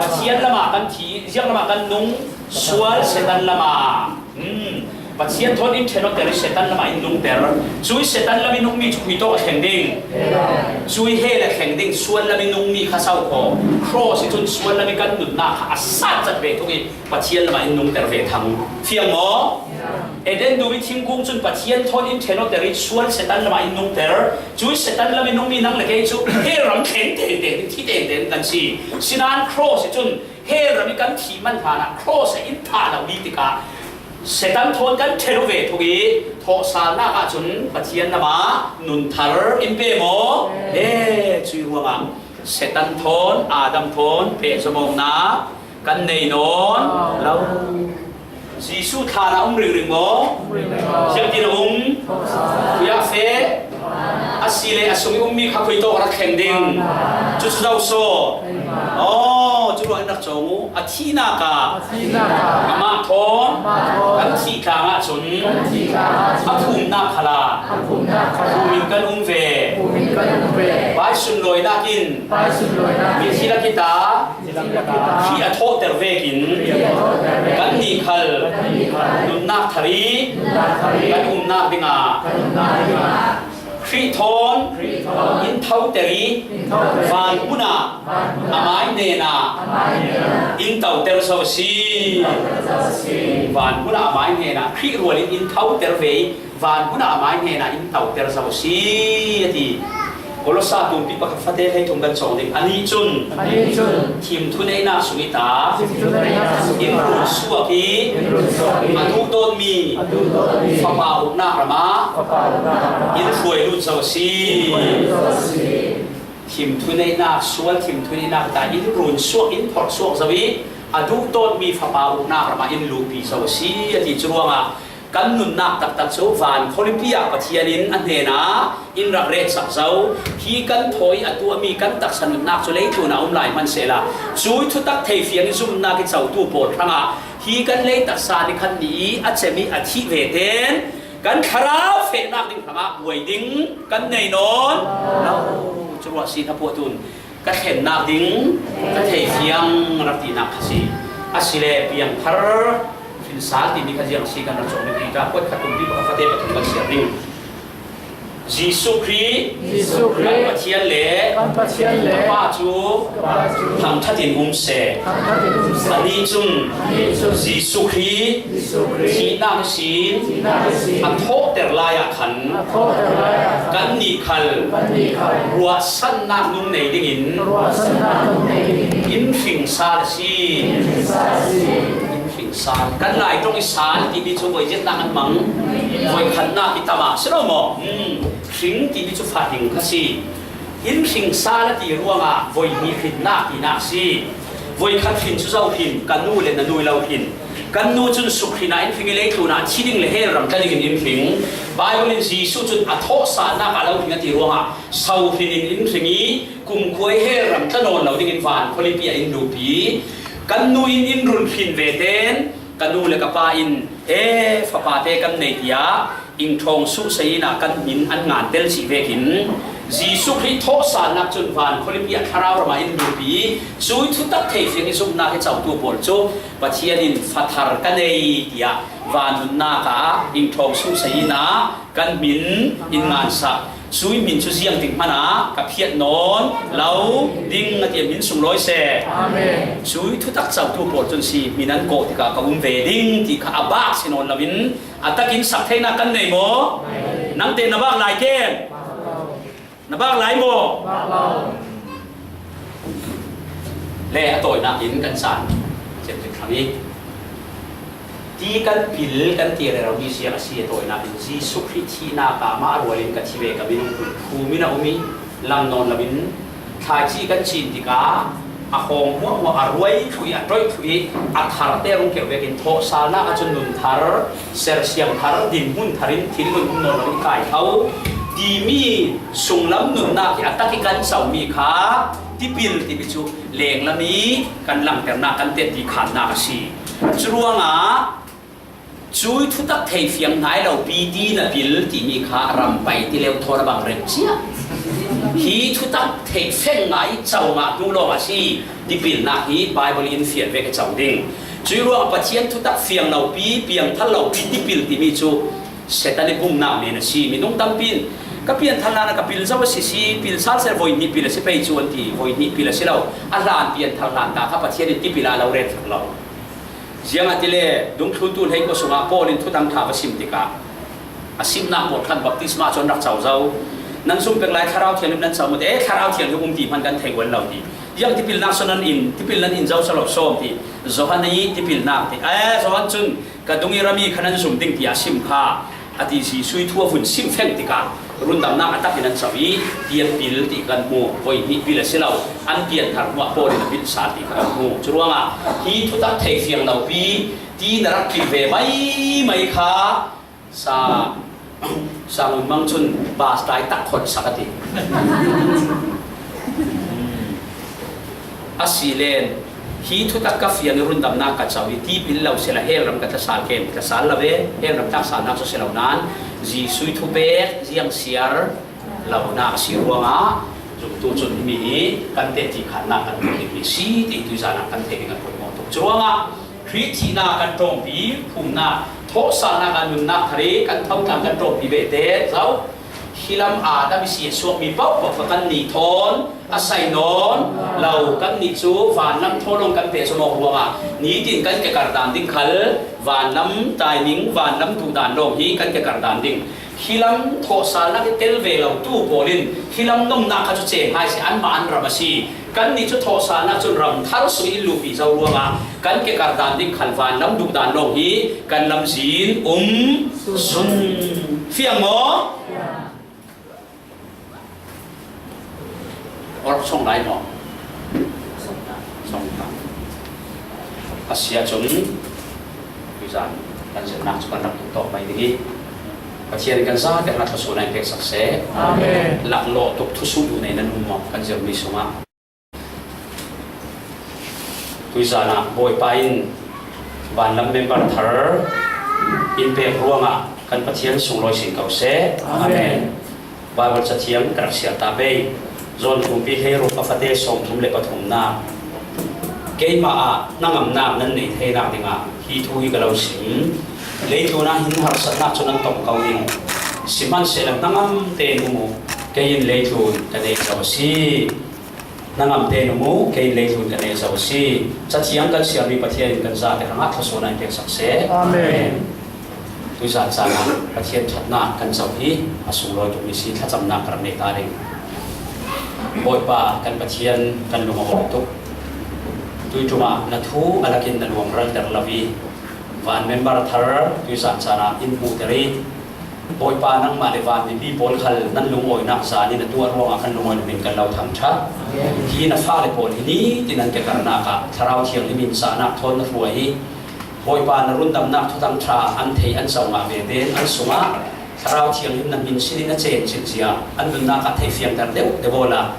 Pathian lamah kan thi, ziang lamah kan nung, sual Satan lamah. Hmm. Pathian thawn in ṭhen awter i Satan lamah in nungter. Cui Satan lam i nungmi cu khui tawk a thleng ding. Cui hell a thleng ding, sual lam i nungmi kha so khaw. Cross i cun sual lam i kan nunnak kha a sat zat ve thung i Pathian lamah in nungter ve thang. Fiang maw? Eden dum i thingkung cun Pathian thawn in ṭhen awter i sual Satan lamah in nungter. Cui Satan lam i nungmi nang le kei cu hell ram thleng tengteng, thi tengteng kan si. Sinain cross i cun hell ram i kan thih man hlanah cross ah in thah lo dih tikah Satan thawn kan ṭhen aw ve thung i thawhsalnak ahcun Pathian lamah nun thar in pe maw? He, cui ruangah Satan thawn, Adam thawn pehzom awknak kan nei nawn lo. Jesuh thlan ah um ringring maw? Ziangtin a um? Khui ah feh? A si le a sung i ummi kha khui tawk a rak thleng ding. Cucu zo saw. Aw, cu ruah in rak cawng u. A thihnak ah amah thawn kan thih tlang ahcun a phumnak khalah phum in kan um ve. Vai sunlawinak in mithi lak i ta Khrih a thawhter vekin kannih khal nunnak thar i kan umnak dingah Khrih thawn in thoter i van hmun ah amai hnenah in toter zo a si. Van hmun ah amai hnenah Khrih rualin in thoter ve i van hmun ah amai hnenah in toter zo a si, a ti. Kolosa tumpi pakhat fate hleithum kan cawng ding. Anih cun, anih cun thimthu neihnak sung i ta, thimthu neihnak sung i ta, in run suak i, in run suak i, a duhdawtmi, a duhdawtmi fapa uknak ram ah, fapa uknak ram ah in hruai lut zo a si. In hruai lut zo a si. Thimthu neihnak, sual thimthu neihnak ta in run suak, in phorh suak zo i, a duhdawtmi fapa uknak ram ah in luhpi zo a si, a ti. Cu ruangah kan nunnak taktak cu van khualipi ah Pathian in a hnenah in rak retsak zo. Hi kan thawi a tuahmi kan taksa nunnak cu leitlun ah um lai hmansehla, cui thutak thei fiang i zumnak i cotu pawl hrangah hi kan lei taksa nikhat ni i a cem i a thih ve ten kan thlarau fehnak ding hrangah buai ding kan nei nawn lo. Cu ruah si hna puah tun ka thlennak ding ka thei fiang rak tinak kha si. Asile piangthar hrinsal timi kha ziang si kan rak cawk ding. Piter kuat khat tumpi pakhat fate pathum kan siar ding. Jesuh Khrih, Jesuh Khrih kan Pathian le kan Pathian le ka Pa cu ka Pa cu thangṭhat in um seh. Thangṭhat in um seh. Anih cun, anih cun Jesuh Khrih Jesuh Khrih thihnak ihsin thihnak ihsin a thawhter lai ah khan a thawhter lai ah khan kannih khal kannih khal ruahsannak nung nei dingin ruahsannak nung nei dingin in hring sal a si. In hring sal a si. In hring sal. Kan Lai ṭong i sal timi cu voi ziatnak an hmang, voi khannak i tam ah si lo maw? Hmm. Hring timi cu fahring kha si. In hring sal a ti ruangah voi hnih hrinnak tinak si. Voi khat hrin cu zo hrin, ka nu le na nu lo hrin. Kan nu cun suk hrin ah in hring i leitlun ah thi ding le hell ram tla dingin in hring. Bible in Jesuh cun a thawhsalnak ah lo hring a ti ruangah so hrin in in hring i kumkhua i hell ram tla nawn lo dingin van khualipi ah in luhpi. Kan nu in in run hrin ve ten ka nu le ka pa in, e, fapate kan nei tiah Ingṭhawng suhsei in ah kan hmin an ngan tel cih vekin Jesuh Khrih thawhsalnak cun van khualipi ah thlarau ram ah in luhpi i cui thutak thei fiang i zumhnak i cotu pawl cu Pathian in fa thar ka nei tiah van nunnak ah ingṭhawng suhsei in ah kan hmin in ngansak. Cui hmin cu ziangtik hmanh ah ka phiat nawn lo ding a ti, a hmin sunglawi seh. Amen. Cui thutak cotu pawl cun si hmin an kawh tikah ka um ve ding ti kha a bak si nawn loin a takin sak theinak kan nei maw? Nang te na bak lai kem? Na bak lai maw? Le a tawinak in kan caan ciamtip thlang i, ti kan pil kan ti rero mi siang a si. A tawinak in Jesuh Khrih thihnak ah mah rualin ka thi ve, ka minung phum in a um i, lam nawn loin thlaici kan cin tikah a hawng hmuahhmuah, a ruai thluh i, a toih thluh i, a tharte rung keuh vekin thawhsalnak ah cun nun thar, sersiam thar, dinhmun thar in thinlung um nawn lo i kai tho timi sunglam nunnak hi a tak i kan comi kha tipil timi cu lenglam i kan langternak, kan tetti khannak a si. Curuangah cui thutak thei fiang hnai lo pi ti na pil timi kha ram pai ti leu thawn a bang rem cia. Hi thutak thei feng ngai co ngah hnu lawng a si. Tipilnak hi Baibal in fian ve ka co ding. Cui ruangah Pathian thutak fiang lo pi, piangthar lo pi, tipil timi cu Satan i bumnak men a si. Minung tampi in ka pianthar hlan ah ka pil zo a si, si pil sal seh, voi hnih pil a si pei cu an ti. Voi hnih pil a si lo, a hlan pianthar hlan ta kha Pathian in tipil ah a lo rel thlang lo. Ziangahtile dungthluntu hleikua sungah Paul in Thutang Ṭha va sim tikah a simnak pawl khan baptisma cu an rak co zo. Nan zumh pek lai, Thlarau Thianghlim nan co maw ti, eh, Thlarau Thianghlim um ti hman kan thei ual lo ti. Ziang tipilnak cu nan in, tipil nan in zo so lo sawm ti. Johan i tipilnak ti. Eh, Johan cun ka dung i rami kha nan zum ding tiah a sim kha. A ti Jesuh i thu a vun sim feng tikah rundamnak a tak in an co i, tiang pil ti kan hmu. Voi hnih pil a si lo, an pianthar hmuah Paul in a pilh sal ti kha kan hmu. Curuangah hi thutak thei fiang lo pi ti na rak pil ve maimai kha sa, sa ngun mang cun bas tai tak khawt sak a ti. A si len, hi thutak ka fiang i rundamnak ka co i, tipil lo sila hell ram ka tlasal kem, tlasal lo ve, hell ram tlaksalnak cu si lo nain, Jesuh i thupek ziang siar lonak a si ruangah, zumtu cun himi hi kan tetti khannak kan hmuh dingmi si ti tuizan ah kan thei ding kan poimawh tuk. Curuangah, Khrih thihnak kan ṭawmpi, phumnak, thawhsalnak ah nunnak thar i kan thotlang kan ṭawmpi ve te zo. Hi lam Adam i si a suakmi paohpaoh kha kannih thawn a sai nawn lo. Kannih cu vanlam thawn lawng kan peh zomawk ruangah nitin kan ke kar dan ding khal vanlam timing, vanlam duhdan lawng hi kan ke kar dan ding. Hi lam thawhsalnak i tel ve lo tu pawl in hi lam nomnak kha cu ceng hai si, anmah an ram a si. Kannih cu thawhsalnak cun ram thar sung in luhpi zo ruangah kan ke kar dan ding khal vanlam duhdan lawng hi kan lamzin um sun. Fiang maw? Awrh song lai maw? Song ta. A si ahcun, tuizan kan zirhnak cu kan rak tuk tawk mai ding i, Pathian in kan zate hnga thluasuahnak in pek sak seh. Amen. Laklawh tuk thusuh duh nei nan um maw kan zirhmi sungah? Tuizan ah Bawipa in vanlam member thar in pek ruangah kan Pathian sunglawi sin ko seh. Amen. Amen. Baibal cathiang ka rak siar ta pei. John thumpi hleiruk a fate sawmthum le pathumnak. Keimah ah hnangamnak nan nei theinak dingah hi thu hi ka lo sim. Leitlun ah hin harsatnak cu nan tong ko ding. Sihmanhsehlaw hnangam tein um uh, kei in leitlun ka nei zo a si. Hnangam tein um uh, kei in leitlun ka nei zo a si. Cathiang kan siarmi Pathian in kan zate hrangah thluasuahnak in pek sak seh. Amen. Tuizan caan ah Pathian ṭhatnak kan co hi a sunglawi tukmi si, thlacamnak ka rak nei ta ding. Bawipa kan Pathian, kan lung a hawi tuk. Tuiṭum ah na thu a lakin na luang ralter lo i, van member thar tuizan caan ah in hmuhter i, Bawipa, nangmah le van mipi pawl khal nan lungawinak zan in a tuah ruangah kan lungawi loin kan lo thangṭhat. Hi na fale pawl hi nitin an ke karnak ah Thlarau Thianghlim in cahnak thawn na hruai i, Bawipa, na rundamnak Thutang Ṭha an thei an co ngah ve tein an sungah Thlarau Thianghlim na hmin sinin a cen chinzia an nunnak ah theifiangter deuh deuh awla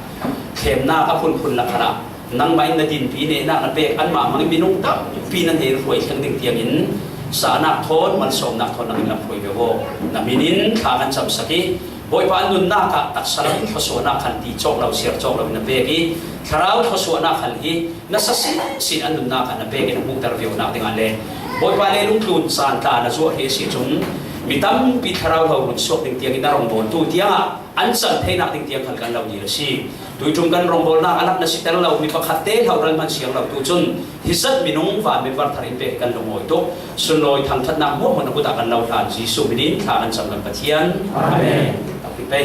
thlemnak a phunphun lakah nangmah in na dinpi nehnak na pek, anmah hmangin minung tampi na hnen hruai thleng ding tiangin cahnak thawn, malsawmnak thawn nangin lam hruai ve aw. Na hmin in thla kan camsak i, Bawipa, an nunnak ah taksa lam in thluasuahnak khal ti cawk lo, siar cawk lo in na pek i, Thlarau thluasuahnak khal hi nasa sinsin an nunnak ah na pek in a hmuhter viaunak dingah le Bawipa le lungtlun san tla na zuah hi a si cun mi tampi thlarau hlo run suak ding tiangin a rawngbawltu tiangah an cam theinak ding tiang khal kan lo dil a si. Tuiṭum kan rawngbawlnak a lat na si tel lo mi pakhat te hlo ral hman siang lo tu cun hi zat minung van member thar in pek kan lungawi tuk. Sunlawi thangṭhatnak hmuahhmuah na kut ah kan lo hlan Jesuh min in thla kan cam kan Pathian. Amen. Amen. Tampi pei.